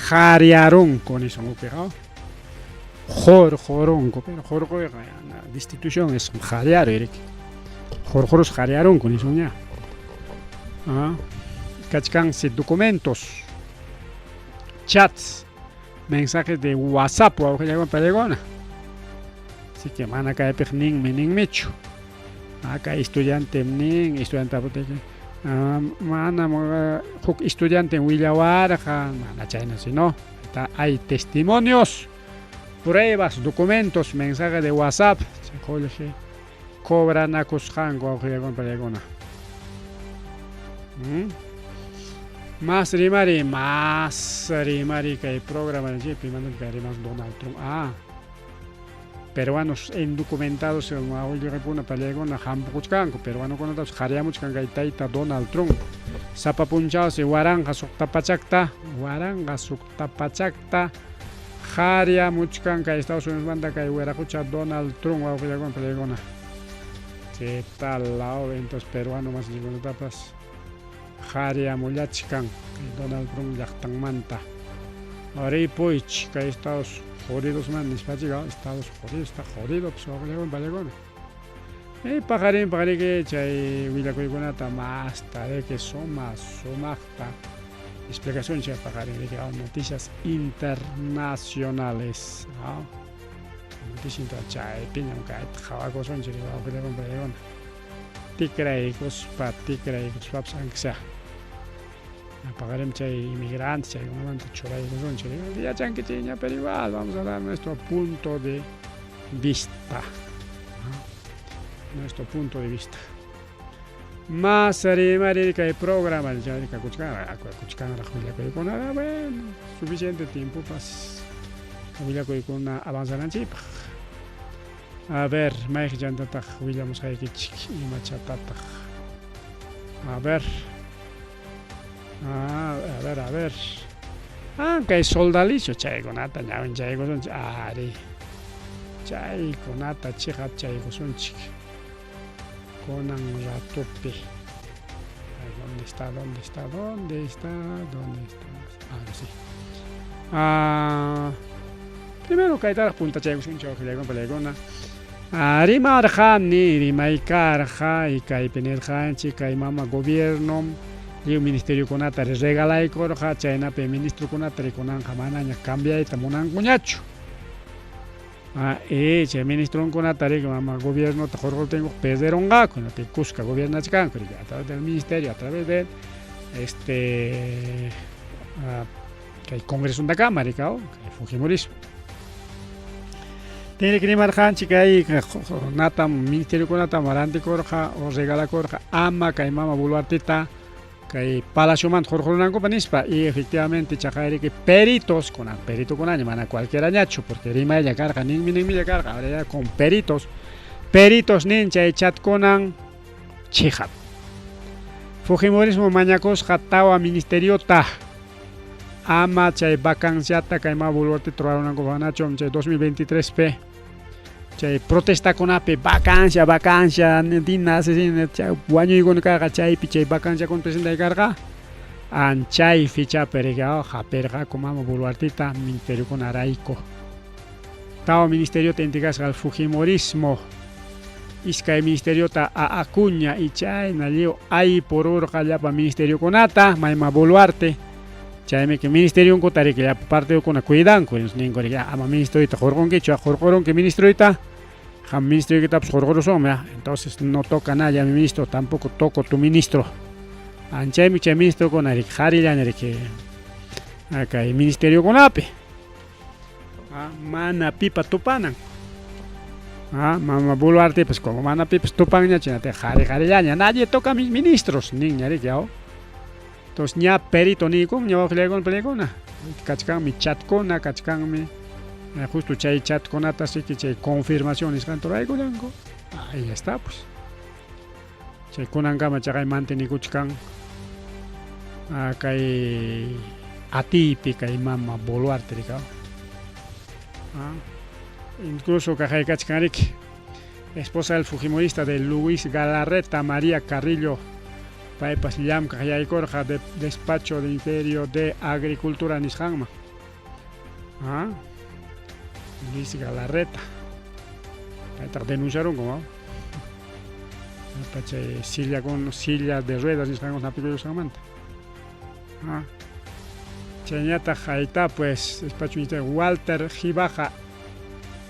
Qhariyarunku nisun upiqa. Qurqurunku, pero qurquyqa destitución es qhariyaruy riki. Qurqurus qhariyarunku nisun ña. Ah, kachkansi documentos, chats, mensajes de WhatsApp wawqillakuna paykuna. Así que mana kaypiq ninmi ninmichu. Acá estudiante nin, estudiante mana huk estudiante willawarqa, mana chayna sino hay testimonios, pruebas, documentos, mensajes de WhatsApp, qullqi cobranakusqanku wawqillakuna paykuna. Más rimari, más rimari kay programa kay rimas Donald Trump. Ah, peruanos indocumentados wawqillakuna paykuna hampukuchkanku, peruanokunatapas qhariyamuchkan kay tayta Donald Trump. Sapa punchawsi 1600ta, 1600ta qhariyamuchkan kay Estados Unidos manta kay wiraqucha Donald Trump wawqillakuna paykuna. ¿Qué tal la entonces peruano más masinchikkunatapas qhariyamullachkan kay Donald Trump llaqtanmanta. Ripuychik kay Estados Jodidos man nispachika Estados jodidos, está jodido pues wawqillakuna paykuna. Y paqarin paqariki chay willakuykunata masta riki suma sumaqta explicación chay paqarin riki noticias internacionales. Noticias chaypiñam kayta qhawakusunchik wawqillakuna paykuna. Tikraykuspa tikraykuspapas aunque sea. Paqarin chay inmigrantes chaykunamanta churaykusunchik yachankichikña pero igual vamos a dar nuestro punto de vista. Nuestro punto de vista. Más rimari kay programa kuchkanraq willakuykunata bueno, suficiente tiempo pas willakuykuna avanzananchikpaq. A ver, mayqillantataq willamusqaykichik imachatataq. A ver. Ah, a ver, a ver. Ah, kay soldalicio chaykunata ñawinchaykusunchik ari. Chaykunata chiqap chaykusunchik. Kunan ratupi. ¿Dónde está? ¿Dónde está? ¿Dónde está? ¿Dónde está? Ahora sí. Ah, primero kaytaraq puntachaykusunchik wawqillakuna paykuna. Rimarqani, rimaykarqa y kaypi nirqanchik kay mama gobierno lliw ministeriokunata regalaykurqa chaynapi ministrokunata rikunanqa manaña cambiayta munankuñachu. Ah, chay ministronkunata riki mama gobiernota qurquptinkuqa perderunqaku, napi kuska gobiernachkanku riki a través del ministerio, a través de este kay congreso riki kay fujimorismo. Tiene que rimarqanchik kay natam ministeriokunatam rantikurqa o regalakurqa ama kay mama Boluarteta kay palaciomanta qurqurunankupaq nispa y efectivamente chaqayriki peritos kunan peritokunaña mana cualquierañachu porque rimaylla karqa ninmi ninmilla karqa ahora ya con peritos peritos nin chay chatkunan chiqap. Fujimorismo mañakusqa tawa ministeriota ama chay vacanciata kay mama Boluarteta rurarunankupaq chay 2023 pe chay protestakunapi vacancia vacancia dina asesina chay wañuykuna karqa chaypi chay vacanciakuna presentay karqa anchay fichapi riki hapirqaku mama Boluarteta ministeriokunarayku. Tawa ministeriota entregasqa al fujimorismo iskay ministeriota a Acuña y chayna lliw aypururqa llapa ministeriokunata mayma Boluarte chaymi que ministerionkuta riki llapa partidokuna cuidanku ninku riki ama ministroyta qurqunkichu qurqurunki ministroyta qam ministerioykitapas qurqurusunmi entonces no toca nada ya mi ministro tampoco toco tu ministro anchaymi chay ministrokuna riki qharillaña riki kay ministeriokunapi mana pipa tupanan. Ah, mama Boluarte pues como mana pipas tupanña chaynapi qhari qharillaña nadie toca a mis ministros ninña riki Entonces ña perito niykum ña wawqillakuna paykuna kachkanmi chatkuna kachkanmi justo chay chatkunata así que chay confirmación nisqanta ruraykullanku. Ahí está pues. Chay kunankama chaqay mantenikuchkan kay atiypi kay mama Boluarte rikaw. Incluso kaqay kachkan riki. Esposa del fujimorista de Luis Galarreta, María Carrillo, paypas llamkaq yaykurqa de despacho de Ministerio de Agricultura nisqanman. Luis Galarreta. Paytaq denunciarunku, ¿no? Chay silla con silla de ruedas nisqanku hapikuyusqanmanta. Chayñataq ahí pues despacho ministerio Walter Gibaja,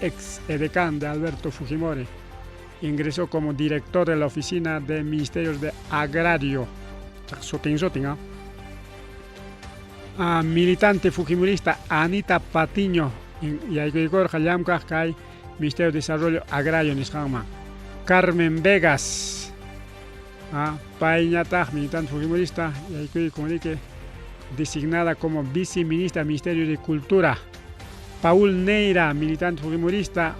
ex edecán de Alberto Fujimori, ingresó como director de la oficina de Ministerios de Agrario. Sutin sutin, ¿ah? Militante fujimorista Anita Patiño yaykuykurqa llamkaq kay Ministerio de Desarrollo Agrario nisqanman. Carmen Vegas, payñataq militante fujimorista yaykuykun riki, designada como viceministra del Ministerio de Cultura. Paul Neira, militante fujimorista,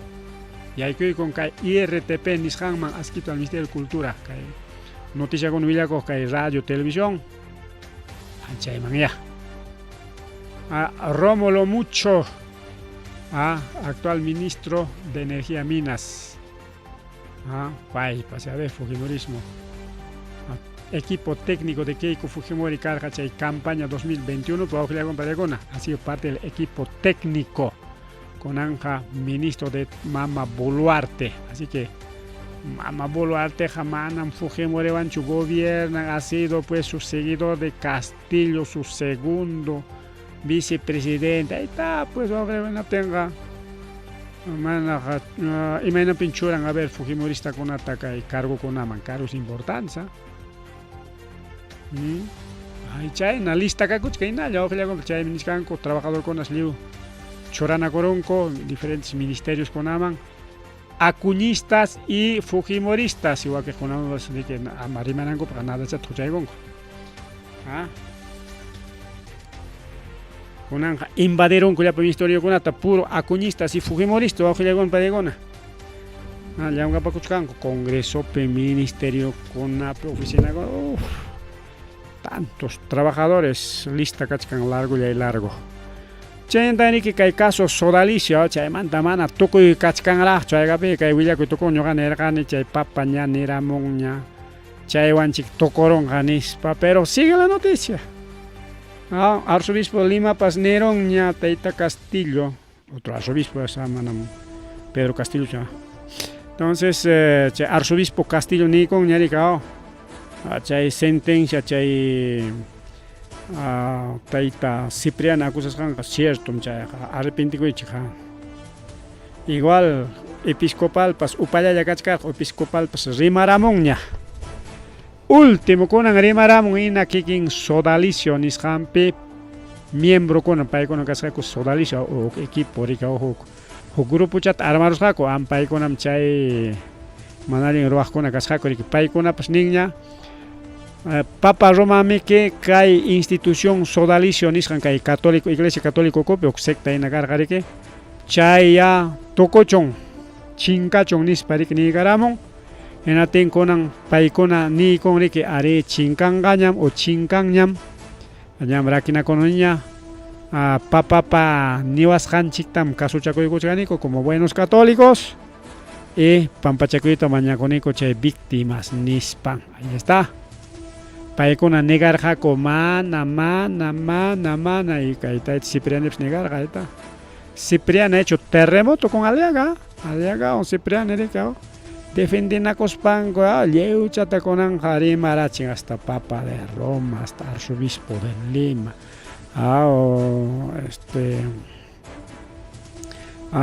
yaykuykum kay IRTP nisqanman adscrito al Ministerio de Cultura. Kay noticiakuna willakuq kay radio, televisión, chayman ya. Rómulo Mucho, actual ministro de Energía Minas. Paypas, a ver, fujimorismo. Equipo técnico de Keiko Fujimori karqa chay campaña 2021 ha sido parte del equipo técnico kunanqa ministro de Mama Boluarte. Así que Mama Boluarte manam Fujimoriwanchu gobierna, ha sido pues su seguidor de Castillo, su segundo vicepresidente. Ahí está, pues, no tenga manaqa imaynapin churan a ver fujimoristakunata kay cargokunaman, cargos importantes. Ay, chayna lista kakuchka hinalla uqllakunku chaymi nichkanku trabajadorkunas lliw churanakurunku diferentes ministerios kunaman acuñistas y fujimoristas y wakiqkunamanpas riki ama rimanankupaq nadachata huchaykunku. Kunanqa invadirunku llapa ministeriokunata puro acuñistas y fujimoristas wawqillakuna paykuna. Llamkapakuchkanku congresopi, ministeriokunapi, oficinakunapi, uf, tantos trabajadores, lista kachkan largo y largo. Chaymanta riki kay caso Sodalicio, chaymanta mana tukuy kachkanraqchu haykapi kay willakuy tukun ñuqa nirqani chay papa ña niramunña chaywanchik tukurunqa nispa, pero sigue la noticia. Arzobispo de Limapas nirunña tayta Castillo, otro arzobispo esa manam Pedro Castillo cha. Entonces chay arzobispo Castillo nikunña rika, chay sentencia chay tayta Cipriana acusasqanqa cierto chayqa arrepentikuychik. Igual episcopalpas upallalla kachkarqa episcopalpas rimaramunña. Último kunan rimaramun hina kikin Sodalicio nisqanpi miembrokuna paykuna kasqaku Sodalicio huk equipo rika huk huk grupochata armarusqaku am paykunam chay mana allin ruwaqkuna kasqaku riki paykunapas ninña Papa Romamiki kay institución Sodalicio nisqan kay católico iglesia católica ukupi huk secta hina karqa riki chaya tukuchun chinkachun nispa riki niykaramun hinatin kunan paykuna niykun riki ari chinkanqañam o chinkanñam ñam rakinakunaña papapa niwasqanchiktam kasuchakuykuchkaniku como buenos católicos y pampachakuyta mañakuniku chay víctimas nispan. Ahí está. Paykuna negarqaku mana, mana, mana, mana y kay tayta Ciprianipas negarqa ahí está. Cipriani ha hecho terremoto con Aliaga, Aliaga o Cipriani rika defendinakuspanku lliwchata kunanqa rimarachin hasta Papa de Roma, hasta arzobispo de Lima, o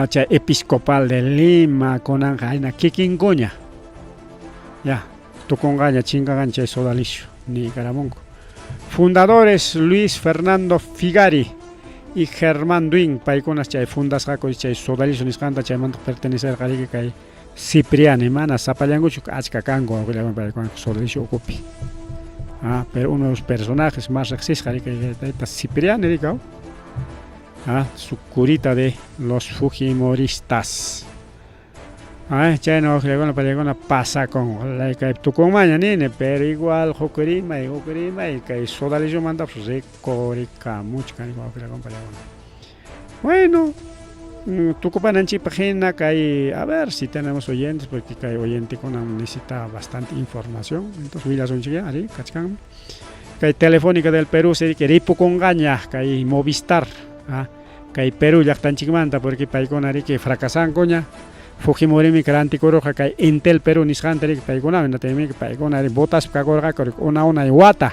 chay episcopal de Lima kunanqa hayna kikinkuña ya tukunqaña chinkanqaña chay Sodalicio niykaramunku. Fundadores Luis Fernando Figari y Germán Duin paykunas chay fundasqaku chay Sodalicio nisqanta chaymanta pertenecerqa riki kay Cipriani mana sapallankuchu achka kanku paykuna Sodalicio ukupi. Pero uno de los personajes más riqsisqa riki tayta Cipriani rika su curita de los fujimoristas. Ay, chayna wawqillakuna payllakuna pasakun. Kay tukunmanña nini, pero igual huk rimay, huk rimay kay sodalizomantapas rikurikamuchkan wawqillakuna payllakuna. Bueno, tukupananchikpaq hina kay, a ver si tenemos oyentes, porque kay oyentekuna necesita bastante información, entonces willasunchik arí, kachkanmi. Kay Telefónica del Perú que ripukunqaña kay Movistar, kay Perú llaqtanchikmanta, porque paykuna riki fracasankuña. Fujimorimi rantikururqa kay Entel Perú nisqanta riki paykuna, hinaptinmi paykuna botaspa kakurqaku una unay wata.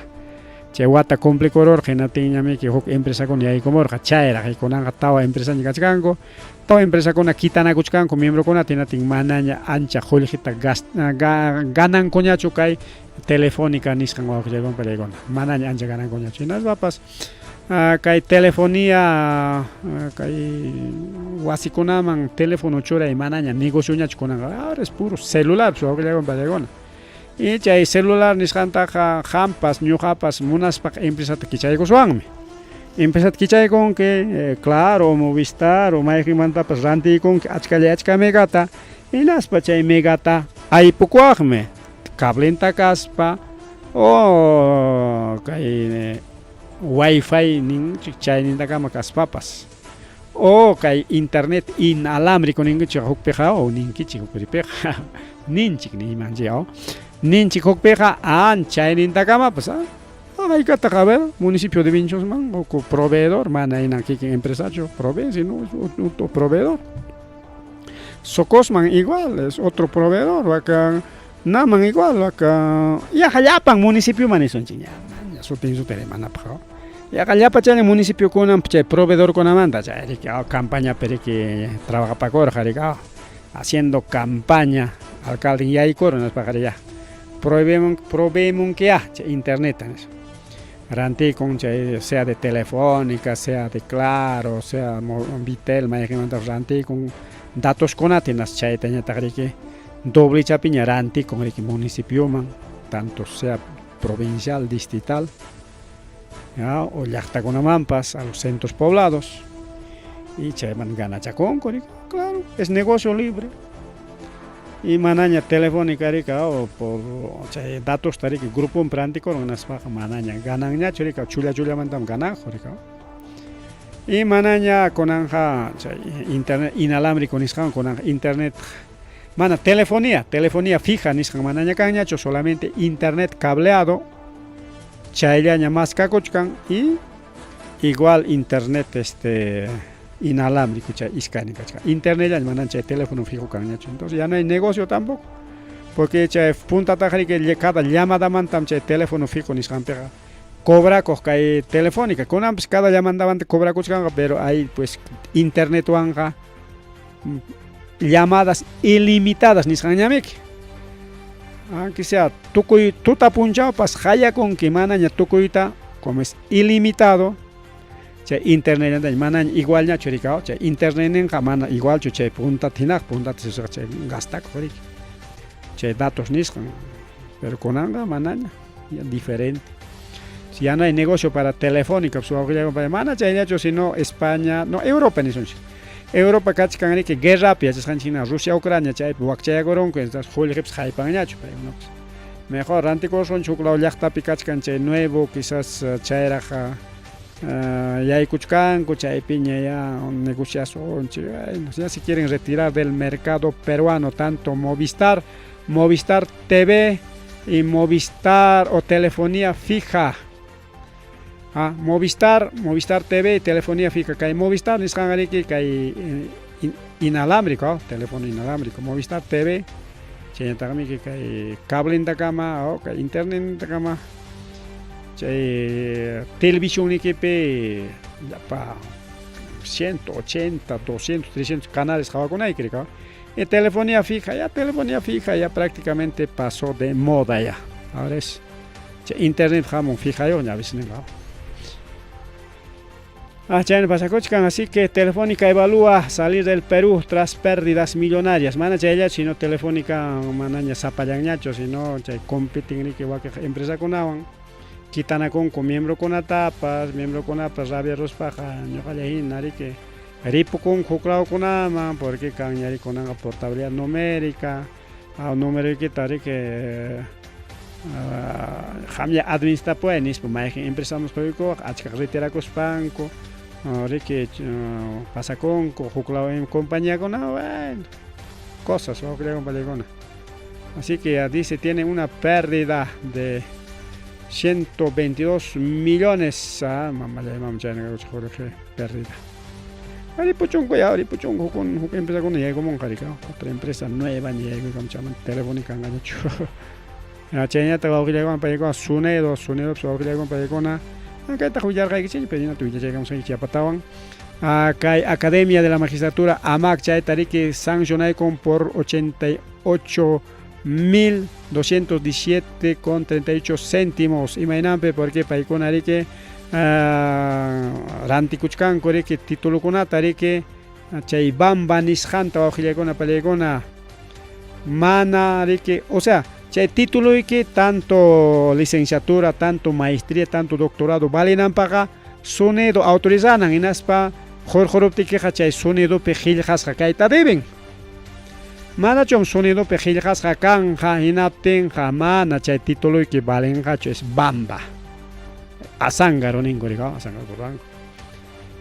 Chay wata cumplikururqa hinaptinñamiki huk empresakuna yaykumurqa chayraq kunanqa tawa empresaña kachkanku. Tawa empresakuna kitanakuchkanku miembrokunata hinaptin manaña ancha qullqita ganankuñachu kay Telefónica nisqan wawqillaykuna pallaykuna manaña ancha ganankuñachu. Hinaspapas kay telefonía kay wasikunaman teléfono churay manaña negocioñachu kunanqa, ahora es puro celular wawqillaykuna pallaykuna. Y chay celular nisqantaqa qampas ñuqapas munaspaqa empresata kichaykuswanmi. Empresata kichaykunki, Claro, Movistar o mayqinmantapas rantiykunki achkalla achka megata, hinaspa chay megata aypukuwaqmi cablenta kaspa o kay wifi ninchik chaynintakama kaspapas o kay internet inalámbrico ninkichik hukpiqa o ninkichik hukpiqa ninchik niymanchik ninchik hukpiqa an chaynintakamapas haykataq a ver municipio de Vinchosman huk proveedor mana hina kikin empresachu provee sino otro proveedor. Socosman igual es otro proveedor, acá Naman igual, acá yaqa llapan municipioman nisunchik ña sutin sutin rimanapaq yaqa llapa chay municipiokunam chay proveedorkunamanta chay riki campañapi riki trabajapakurqa riki haciendo campaña alcalde yaykurun nispaqa ya proveemunkiya chay internet nispa rantikun chay sea de Telefónica, sea de Claro, sea Bitel mayqinmantapas rantikun datoskunata hinaspa chaytañataq riki doblechapiña rantikun riki municipioman tanto sea provincial, distrital, ya, o llaqtakunamanpas a los centros poblados y chayman ganachakunku riki, claro, es negocio libre. Y manaña Telefónica riki o por chay datosta riki gruponpi rantikurun hinaspaqa manaña gananñachu riki chulla chullamantam gananku riki. Y manaña kunanja chay internet inalámbrico nisqan kunanja internet mana telefonía, telefonía fija nisqan manaña kanñachu, solamente internet cableado chayllaña maskakuchkan y igual internet inalámbrico chay iskaynin kachkan. Internetllaña mana chay teléfono fijo kanñachu, entonces ya no hay negocio tampoco, porque chay puntataqa riki cada llamadamantam chay teléfono fijo nisqanpiqa cobrakuq kay Telefónica, kunanpas cada llamadamanta cobrakuchkanqa, pero hay pues internetwanqa llamadas ilimitadas nisqanñamiki. Aunque sea tukuy tuta punchawpas qallakunki manaña tukuyta, como es ilimitado, chay internetllataña manaña igualñachu riki, chay internetninqa mana igualchu chay puntata hinaqa puntata sisqa chay gastakuq riki chay datos nisqan, pero kunanqa manaña, ya diferente. Si ya no hay negocio para Telefónica, pues mana chayllachu sino España, no Europa nisunchik. Europa kachkan riki guerrapi yachasqanchik hina Rusia, Ucrania chaypi wakchayakurunku, entonces qullqipas haypanñachu paykunapas. Mejor rantikusunchik huk law llaqtapi kachkan chay nuevo quizás chayraq yaykuchkanku chaypiña ya negociasunchik, ya se quieren retirar del mercado peruano tanto Movistar, Movistar TV y Movistar o telefonía fija. Movistar, Movistar TV y telefonía fija. Kay Movistar nisqanqa riki kay inalámbrico, teléfono inalámbrico, Movistar TV, chaynataqmi kay cablentakama o kay internettakama chay televisionniykipi llapa 180, 200, 300 canales qhawakunayki riki. Y telefonía fija ya prácticamente pasó de moda ya. Ahora es chay internet hamun fijayuqña a veces ninqa. Chayna pasakuchkan, así que Telefónica evalúa salir del Perú tras pérdidas millonarias. Mana chayllachu, sino Telefónica manaña sapallanñachu, sino chay compiten riki wakiq empresakunawan kitanakunku miembrokunatapas, miembrokunapas rabia ruspaqa ñuqalla hina riki Ripukunku huk lawkunaman porque kanña kunanqa portabilidad numérica numeroykita riki qamlla administrapuway nispa mayqin empresaman quykuwaq achkaq retirakuspanku riki pasakunku huk law compañiakuna bueno cosas wawqillakuna panikuna. Así que ya dice tiene una pérdida de 122 millones mamallay mama chayna pérdida. Ripuchunku ya ripuchunku huk huk empresakuna yaykumunqa riki otra empresa nueva ña yaykuykamun chaymanta Telefónica kanqañachu. Chaynataq wawqillakuna paykuna SUNEDU SUNEDUpas wawqillakuna paykuna kaytaqa willarqaykichikña pero hinata willachaykamusqaykichik yapatawan kay Academia de la Magistratura AMAC chayta riki sancionaykun por 88.217,38 céntimos imaynanpi porque paykuna riki rantikuchkanku riki titulukunata riki chay bamba nisqanta wawqillakuna pallaykuna mana riki o sea chay tituluyki tanto licenciatura tanto maestría tanto doctorado valinanpaqqa SUNEDU autorizanan hinaspa qurquruptikiqa chay SUNEDUpi qillqasqa kayta deben. Manachum SUNEDUpi qillqasqa kanqa hinaptinqa mana chay tituluyki valinqachu es bamba. Azángaro ninku riki azángaro ruranku.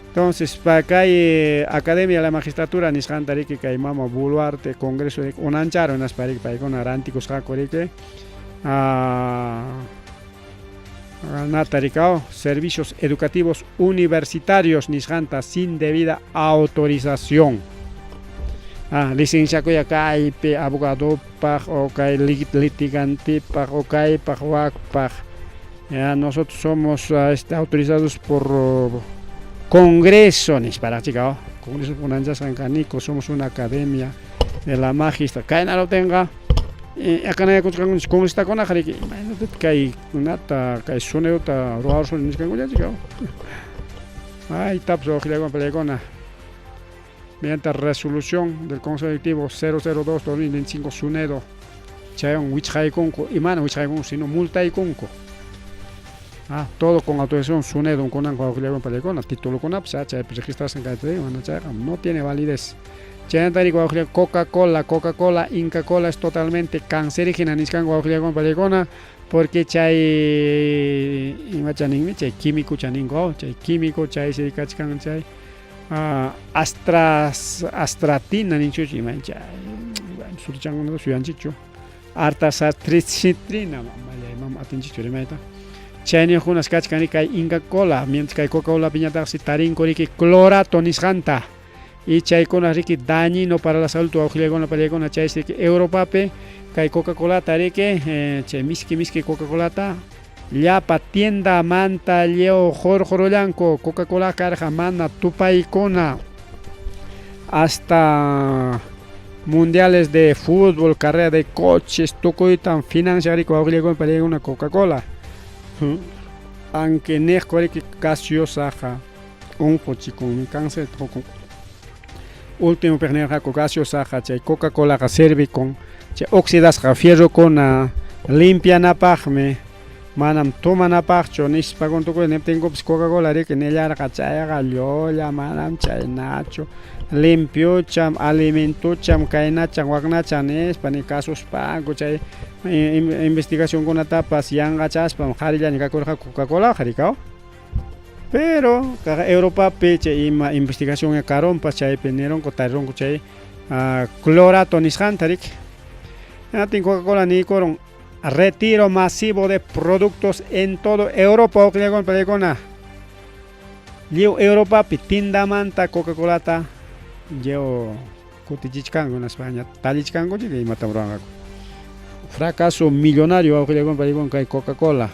Entonces pa kay Academia de la Magistratura nisqanta riki kay mama Boluarte Congreso unancharon hinaspa riki paykuna rantikusqaku riki nata rikaw servicios educativos universitarios nisqanta sin debida autorización. Licenciakuya kaypi abogadopaq o kay litigantepaq o kaypaq wakpaq. Ya nosotros somos autorizados por Congreso nisparaq chika Congreso unanchasqan kaniku somos una academia de la magistratura kaynaruptinqa akanayakuchkanku congresitakunaqa riki imaynatataq kaykunata kay SUNEDUta ruwarusuni nichkankuña chika maytapas wawqillakuna pallaykuna mediante resolución del Consejo Directivo 002-2025 SUNEDU chaywan wichqaykunku imana wichqaykunku sino multaykunku. Todo con autorización SUNEDU kunanku wawqillakuna pallaykuna titulukunapas chaypi registrasqan kayta mana chayqa no tiene validez. Chaynata riki wawqillakuna Coca-Cola, Coca-Cola, Inca Cola es totalmente cancerígena nisqanku wawqillakuna pallaykuna porque chay imacha ninmi chay químicocha ninku chay químico chaysi kachkan chay astratina ninchuchu ima chay bueno sutichankunata suyanchikchu artasatricitrina mamallay mama atinchikchu rimayta chayniyuqkunas kachkan kay Inca Cola mientras kay Coca-Cola piñataqsi tarinku riki clorato nisqanta y chaykuna riki dañino para la salud wawqillakuna pallaykuna chaysi riki Europapi kay Coca-Colata riki chay miski miski Coca-Colata llapa tiendamanta lliw qurqurullanku Coca-Cola karqa mana tupaykuna hasta mundiales de fútbol, carrera de coches, tukuytam financian riki wawqillakuna pallaykuna Coca-Cola. Aunque niqku riki gaseosaqa unquchikunmi cáncer qukun. Último nirqaku gaseosaqa chay Coca-Colaqa sirvikun chay oxidasqa fierrokuna limpianapaqmi manam tomanapaqchu nispa tukuy niptinkupas Coca-Cola riki nillarqa chayqa llulla manam chaynachu limpiocham alimentocham kaynacham waknacham nispa ni kasuspanku chay investigacionkunatapas yanqachaspam qharillaña kakurqaku Coca-Colaqa rikaw. Pero Europapi chay ima investigación karunpas chaypi nirunku tarirunku chay clorato nisqanta riki. Hinaptin Coca-Cola niykurun retiro masivo de productos en todo Europa wawqillakuna pallaykuna. Lliw Europapi tiendamanta Coca-Colata lliw kutichichkanku hinaspa ña tallichkanku chika imatam ruwanqaku. Fracaso millonario wawqillakuna pallaykuna kay Coca-Cola.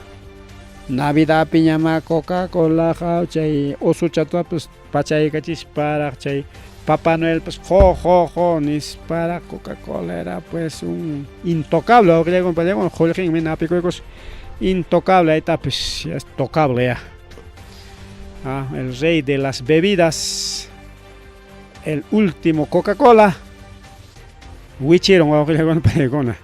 Navidadpiñamá Coca-Colaqa chay usuchatapas pachaykachisparaq chay Papá Noelpas jo jo jo nisparaq Coca-Cola era pues un intocable wawqillakuna pallaykuna qullqinmi hap'ikuykus intocable ahí ya es tocable ya. El rey de las bebidas, el último Coca-Cola, wichirun wawqillakuna pallaykuna.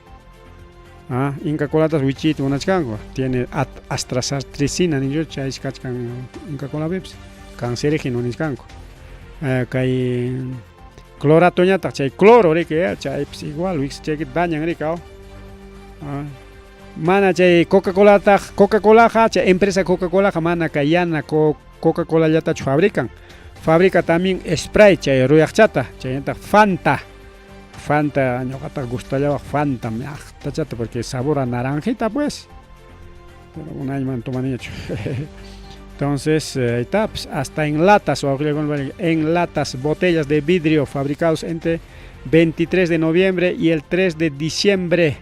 Inca Colatas wichiyta munachkanku tiene astrasatricina ninchu chaysi kachkan Inca Colapipas cancerígeno nichkanku. Kay cloratoñataq chay cloro riki chaypis igual wiksachaykita dañan riki aw. Mana chay Coca-Colataq Coca-Colaqa chay empresa Coca-Colaqa mana kay yana Coca-Colallatachu fabrican. Fabrica también Sprite chay ruyaqchata, chaynataq Fanta. Fanta ñuqataq gustallawaq Fanta llaqtachata porque sabor a naranjita pues. Pero unayña mana tomaniñachu. Entonces, ahí está, pues, hasta en latas, en latas, botellas de vidrio fabricados entre 23 de noviembre y el 3 de diciembre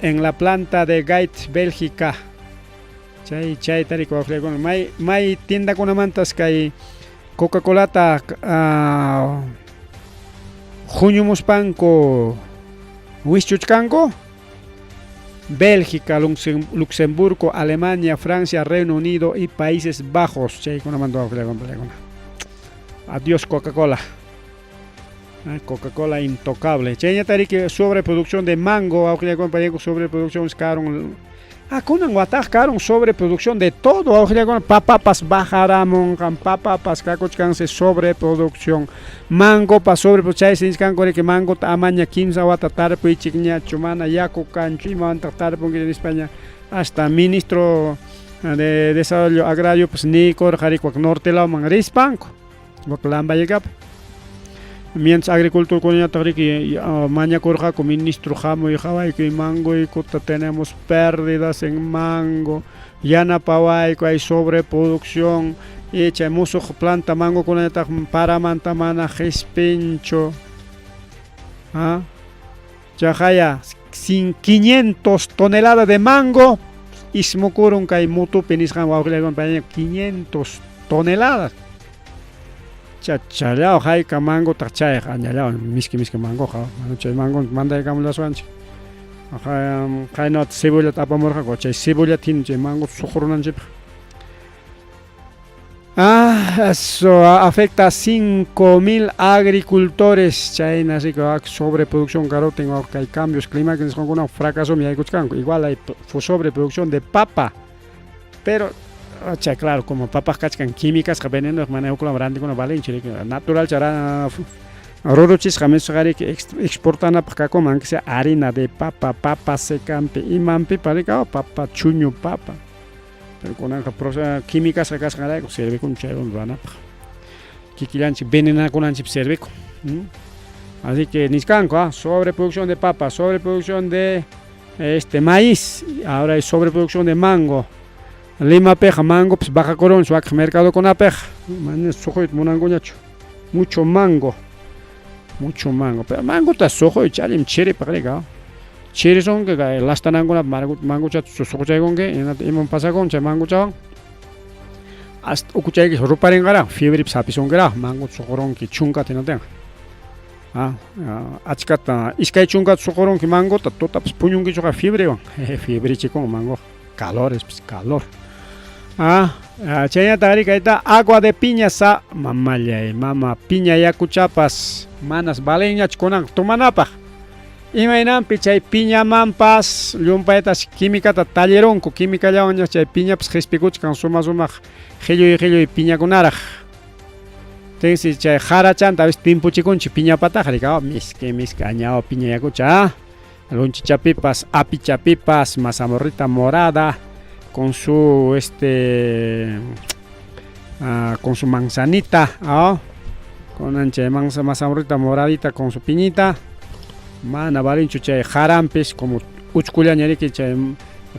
en la planta de Gait, Bélgica. Chay chayta riki wawqillakuna may may tiendakunamantas kay Coca-Colata huñumuspanku wischuchkanku. Bélgica, Luxemburgo, Alemania, Francia, Reino Unido y Países Bajos. Chaykunamanta wawqillakuna. Adiós Coca-Cola. Coca-Cola intocable. Chayñata riki sobreproducción de mango, wawqillakuna, sobreproducción karon. Kunan wataq karon sobreproducción de todo, wawqillakuna, papapas bajaramunqan, papapas kakuchkansi sobreproducción, mangopas sobreproducción, chaysi nichkanku riki mangota amaña kimsa wata tarpuychikñachu, mana yaku kanchu, imawantaq tarpunki nispaña, hasta ministro de Desarrollo Agrario pues niykurqa riki wak norte lawman rispanku, wak Lambayecapi. Mientras agricultorkunañataq riki mañakurqaku ministro hamuy qawaykuy mangoykuta tenemos pérdidas en mango, yanapawayku hay sobreproducción y chay musuq planta mangokunañataq paramanta mana qispinchu. Chaqaya sin 500 toneladas de mango ismukurun kay mutupi nisqan wawqillakuna 500 toneladas. Chachallaw hayka mangotaq chayqa añallaw miski miski mangoqa mana chay mango mandaykamullasuwanchik. Qaynawata cebollata apamurqaku chay cebollata hina chay mango suqurunanchikpaq. Eso afecta a 5.000 agricultores. Chayna riki sobreproducción karutin kay cambios climáticos nisqankuna fracasomi yaykuchkanku. Igual hay sobreproducción de papa. Pero chay claro, como papaq kachkan químicasqa venenoyuq mana hukkunawan rantikuna valinchu riki natural chara ruruchisqa misqariki exportanapaq kakunman aunque sea harina de papa, papa secampi imanpipas riki papa chuño papa. Pero kunanqa químicasqa kasqanrayku sirvikun chaywan ruranapaq. Kikillanchik venenakunanchikpi sirvikun. Así que nichkanku sobreproducción de papa, sobreproducción de maíz, ahora hay sobreproducción de mango. Limapiqa mangopas bajakurunchu wakaq mercadokunapiqa mana suquyta munankuñachu. Mucho mango. Mucho mango. Pero mangota suquychu allinmi chiripaq riki. Chirisunki kay lastanankunapaq mangochata suquchaykunki hinata imam pasakun chay mangochawan hasta ukuchaykish ruparinqaraq fiebrepis hapisunkiraq mangota suqurunki chunkata hinatinqa. Achkata iskay chunkata suqurunki mangota tutapas puñunkichuqa fiebrewan fiebrechikun mangoqa calores pues calor. Chaynataq riki kayta agua de piña sa mamallay mama piña yakuchapas manas valinñachu kunanqa tomanapaq. Imaynanpi chay piñamanpas llumpaytas químicata tallirunku, químicallawanña chay piñapas qispikuchkan suma sumaq qhilluy qhilluy piñakunaraq. Tinsi chay qarachanta a veces timpuchikunchik piñapataqa riki miski miski añawa piña yakucha lunchichapipas apichapipas mazamorrita morada con su con su manzanita, con chay mazamorrita moradita con su piñita. Mana valinchu chay qaranpis como uchkullaña riki chay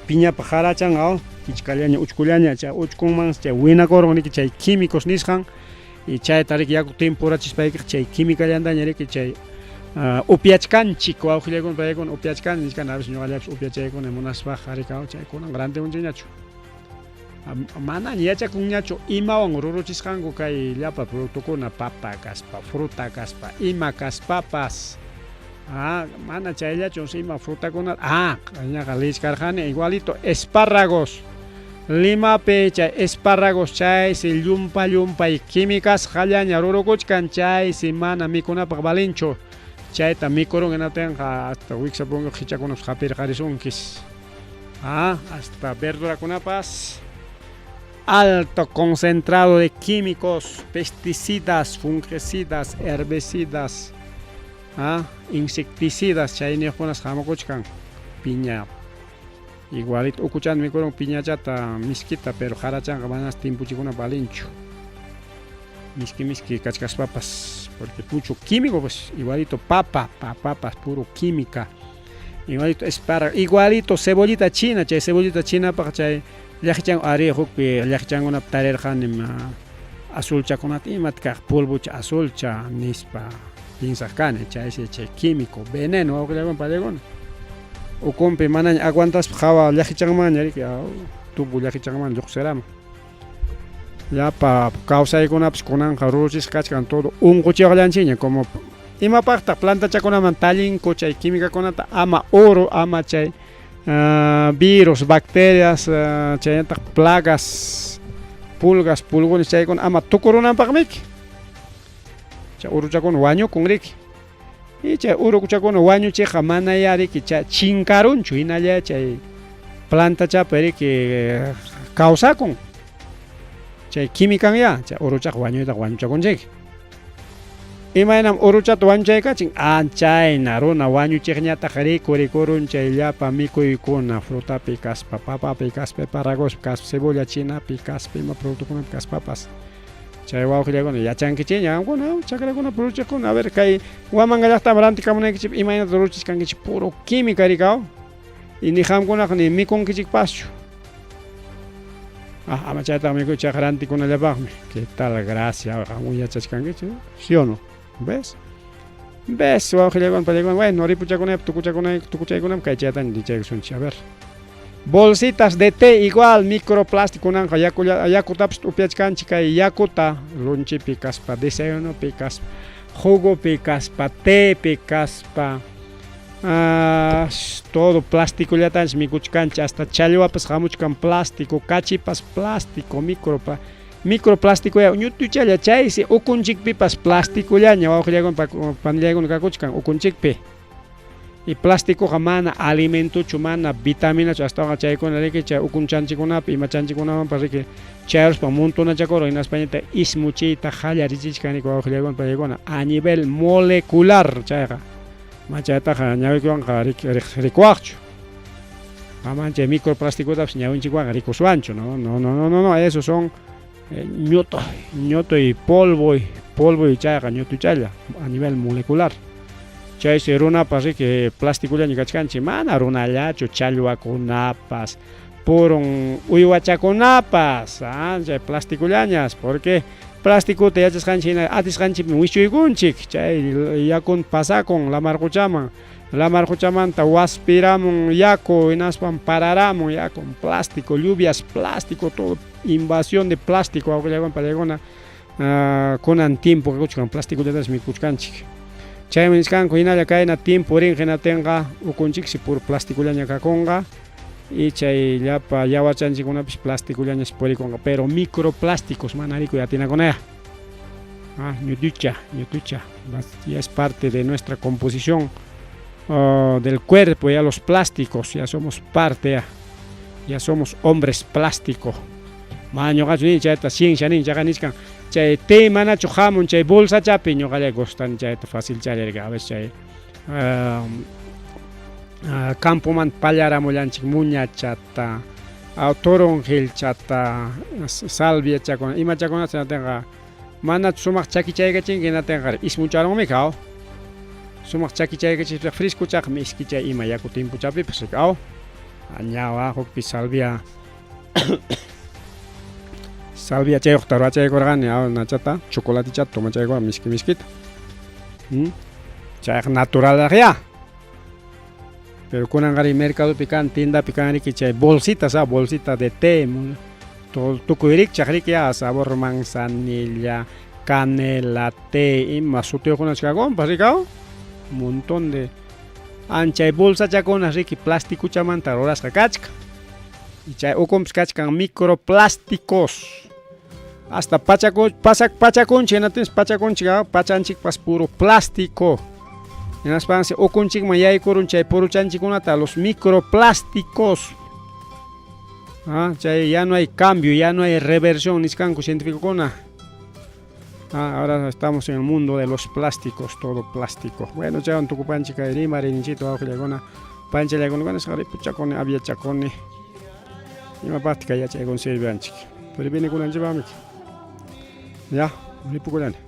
piñapa qarachan kichkallaña uchkullaña chay uchkunman chay winakurun riki chay químicos nisqan y chayta riki yaku timpurachispaykiqa chay químicallantaña riki chay upiachkanchik wawqillakuna paykuna upiachkani nichkani a veces ñuqallapis upiachaykuna munaspaqa riki chaykunan rantimunchikñachu. Manaña yachakunñachu imawan ruruchisqanku kay llapa productokuna papa kaspa, fruta kaspa, ima kaspapas. Mana chayllachu ima frutakuna ñaqa lichkarqani igualito espárragos. Limapi chay espárragos chaysi llumpa llumpay químicasqallaña rurukuchkan chaysi mana mikunapaq valinchu. Chayta mikurun hinatinqa hasta wiksapunku qichakunapas hapirqarisunkis. Hasta verdurakunapas. Alto concentrado de químicos, pesticidas, fungicidas, herbicidas, ah, insecticidas chayniyuqkunas hamukuchkan piña. Igualito ukuchan mikurun piñachata miskita, pero jarachanqa manas timpuchikuna valinchu. Miski miski kachkaspapas, porque mucho químico, pues igualito papa, papapas, puro química. Igualito espárrago, igualito cebollita china, chay cebollita chinapaq chay llaqchan ari hukpi llaqchankunap tarirqani azulchakunata imata kaq polvocha azulcha nispa piensaq kani, chaysi chay químico, veneno wawqillakuna pallakuna. Ukunpi manaña aguantaspa hawa llaqchanmanña riki, tupu llaqchanman lluqsiramun. Llapa kawsaykunapas kunanqa ruruchisqa kachkan todo unquchiwaqllanchikña como imapaqtaq plantachakunaman tallinku chay químicakunata ama oro ama chay virus, bacterias, chaynataq plagas, pulgas, pulgones chaykuna ama tukurunanpaqmiki. Chay uruchakuna wañukun riki. Y chay uruchakuna wañuchiqqa manayá riki chay chinkarunchu hinalla chay plantachapa riki kawsakun. Chay químicanyá chay uruchaqa wañuytaqa wañuchakunchik. Imaynam uruchata wañuchaykachin anchayna runa wañuchiqñataq rikurikurun chay llapa mikuykuna frutapi kaspa, papapi kaspa, espárragospi kaspa, cebolla chinapi kaspa, ima productokunapi kaspapas. Chay wawqillakuna yachankichikña qamkuna chakrakuna ruruchiqkuna a ver kay Huamanga llaqtaman rantikamunaykichik imaynata ruruchichkankichik puro química rikaw y ni qamkunaqa ni mikunkichikpaschu. Ah, ama chaytaqa mikuy chayqa rantikunallapaqmi. ¿Qué tal gracia? Qamkuna yachachkankichik, ¿sí o no? ¿Ves? ¿Ves? Wawqillakuna pallakuna, bueno, ripuchakunaypi tukuchakunay tukuchaykunam kay chaytaña dichaykusunchik. A ver. Bolsitas de té igual microplástico kunanqa yakulla yakutapas upyachkanchik kay yakuta lunchipi kaspa, desayunopi kaspa, jugopi kaspa, tepi kaspa, todo plastikullatanchik mikuchkanchik hasta challwapas hamuchkan plástico, kachipas plástico, micro microplasticoya ñutuchalla chaysi ukunchikpipas plastikullaña wawqillaykuna panillaykuna kakuchkan ukunchikpi. Y plastikuqa mana alimentochu, mana vitaminachu, astawanqa chaykuna riki chay ukunchanchikkunapi imachanchikkunamanpas riki chayaruspa montonachakurun hinaspañataq ismuchiyta qallarichichkan riki wawqillaykuna panillaykuna a nivel molecular chayqa mana chaytaqa ñawiykiwanqa rikuwaqchu. Ama chay microplásticotapis ñawinchikwanqa rikuswanchu, no, no, no, no, no, no, esos son ñutu, ñutu y polvo, polvo y chayqa ñutuchalla a nivel molecular. Chaysi runapas riki plastikullaña kachkanchik, mana runallachu, challwakunapas, purun uywachakunapas, chay plastikullañas, porque plastikuta yachasqanchik hina atisqanchikmi wischuykunchik, chay yakun pasakun lamar quchaman, lamar quchamanta waspiramun yaku hinaspam pararamun yaku plástico, lluvias plástico, todo invasión de plástico wawqillakuna pallaykuna kunan tiempo kakuchkan plastikullatas mikuchkanchik. Chaymi nichkanku hinalla kayna tiempo rin hinatinqa ukunchiksi puro plastikullaña kakunqa y chay llapa yawarchanchikkunapis plastikullañas purikunqa, pero microplásticos mana rikuy atinakunaya. Ñutucha, ñutucha, ya es parte de nuestra composición del cuerpo, ya los plásticos, ya somos parte, ya, ya somos hombres plástico. Mana ñuqachu nini chayta ciencia nini chaqa nichkan chay té manachu hamun chay bolsachapi ñuqallay gustan chayta fácil challarika a veces chay campomanta pallaramullanchik muñachata, toronjilchata, salviachakuna imachakunata hinatinqa manachu sumaq chakichaykachinki hinatinqa ismucharunmi aw sumaq chakichaykachikpiqa frescochaqmi miskichay ima yaku timpuchapipas aw ñawa hukpi salvia salvia chayuqta ruwachaykurqani aw nachata chocolatechata tomachaykurqani miski miskita. Chayqa naturalraqyá. Pero kunanqa mercadopi kan tiendapi kan riki chay bolsitas bolsita de té tukuy rikchaq riki sabor manzanilla, canela, té ima sutiyuqkunachu kakunpas riki aw montón de anchay bolsachakuna riki plastikuchamanta rurasqa kachkan. Y chay ukunpis kachkan microplásticos. Hasta pachakunchik hinatinpas pachakunchik pachanchikpas puro plástico. Hinaspansi ukunchikman yaykurun chay puruchanchikkunata los microplásticos. Ah, chay ya no hay cambio, ya no hay reversión nisqanku cientificokuna. Ah, ahora estamos en el mundo de los plásticos, todo plástico. Bueno, chaywan tukupanchik kay rimariyninchikta wawqillakuna, panchallakuna nisqa ripuchakuni, aviachakuni. Imapaqtaq kay yachaykuna sirviwanchik? Previnikunanchikpaqmi. Ya, ripukullani.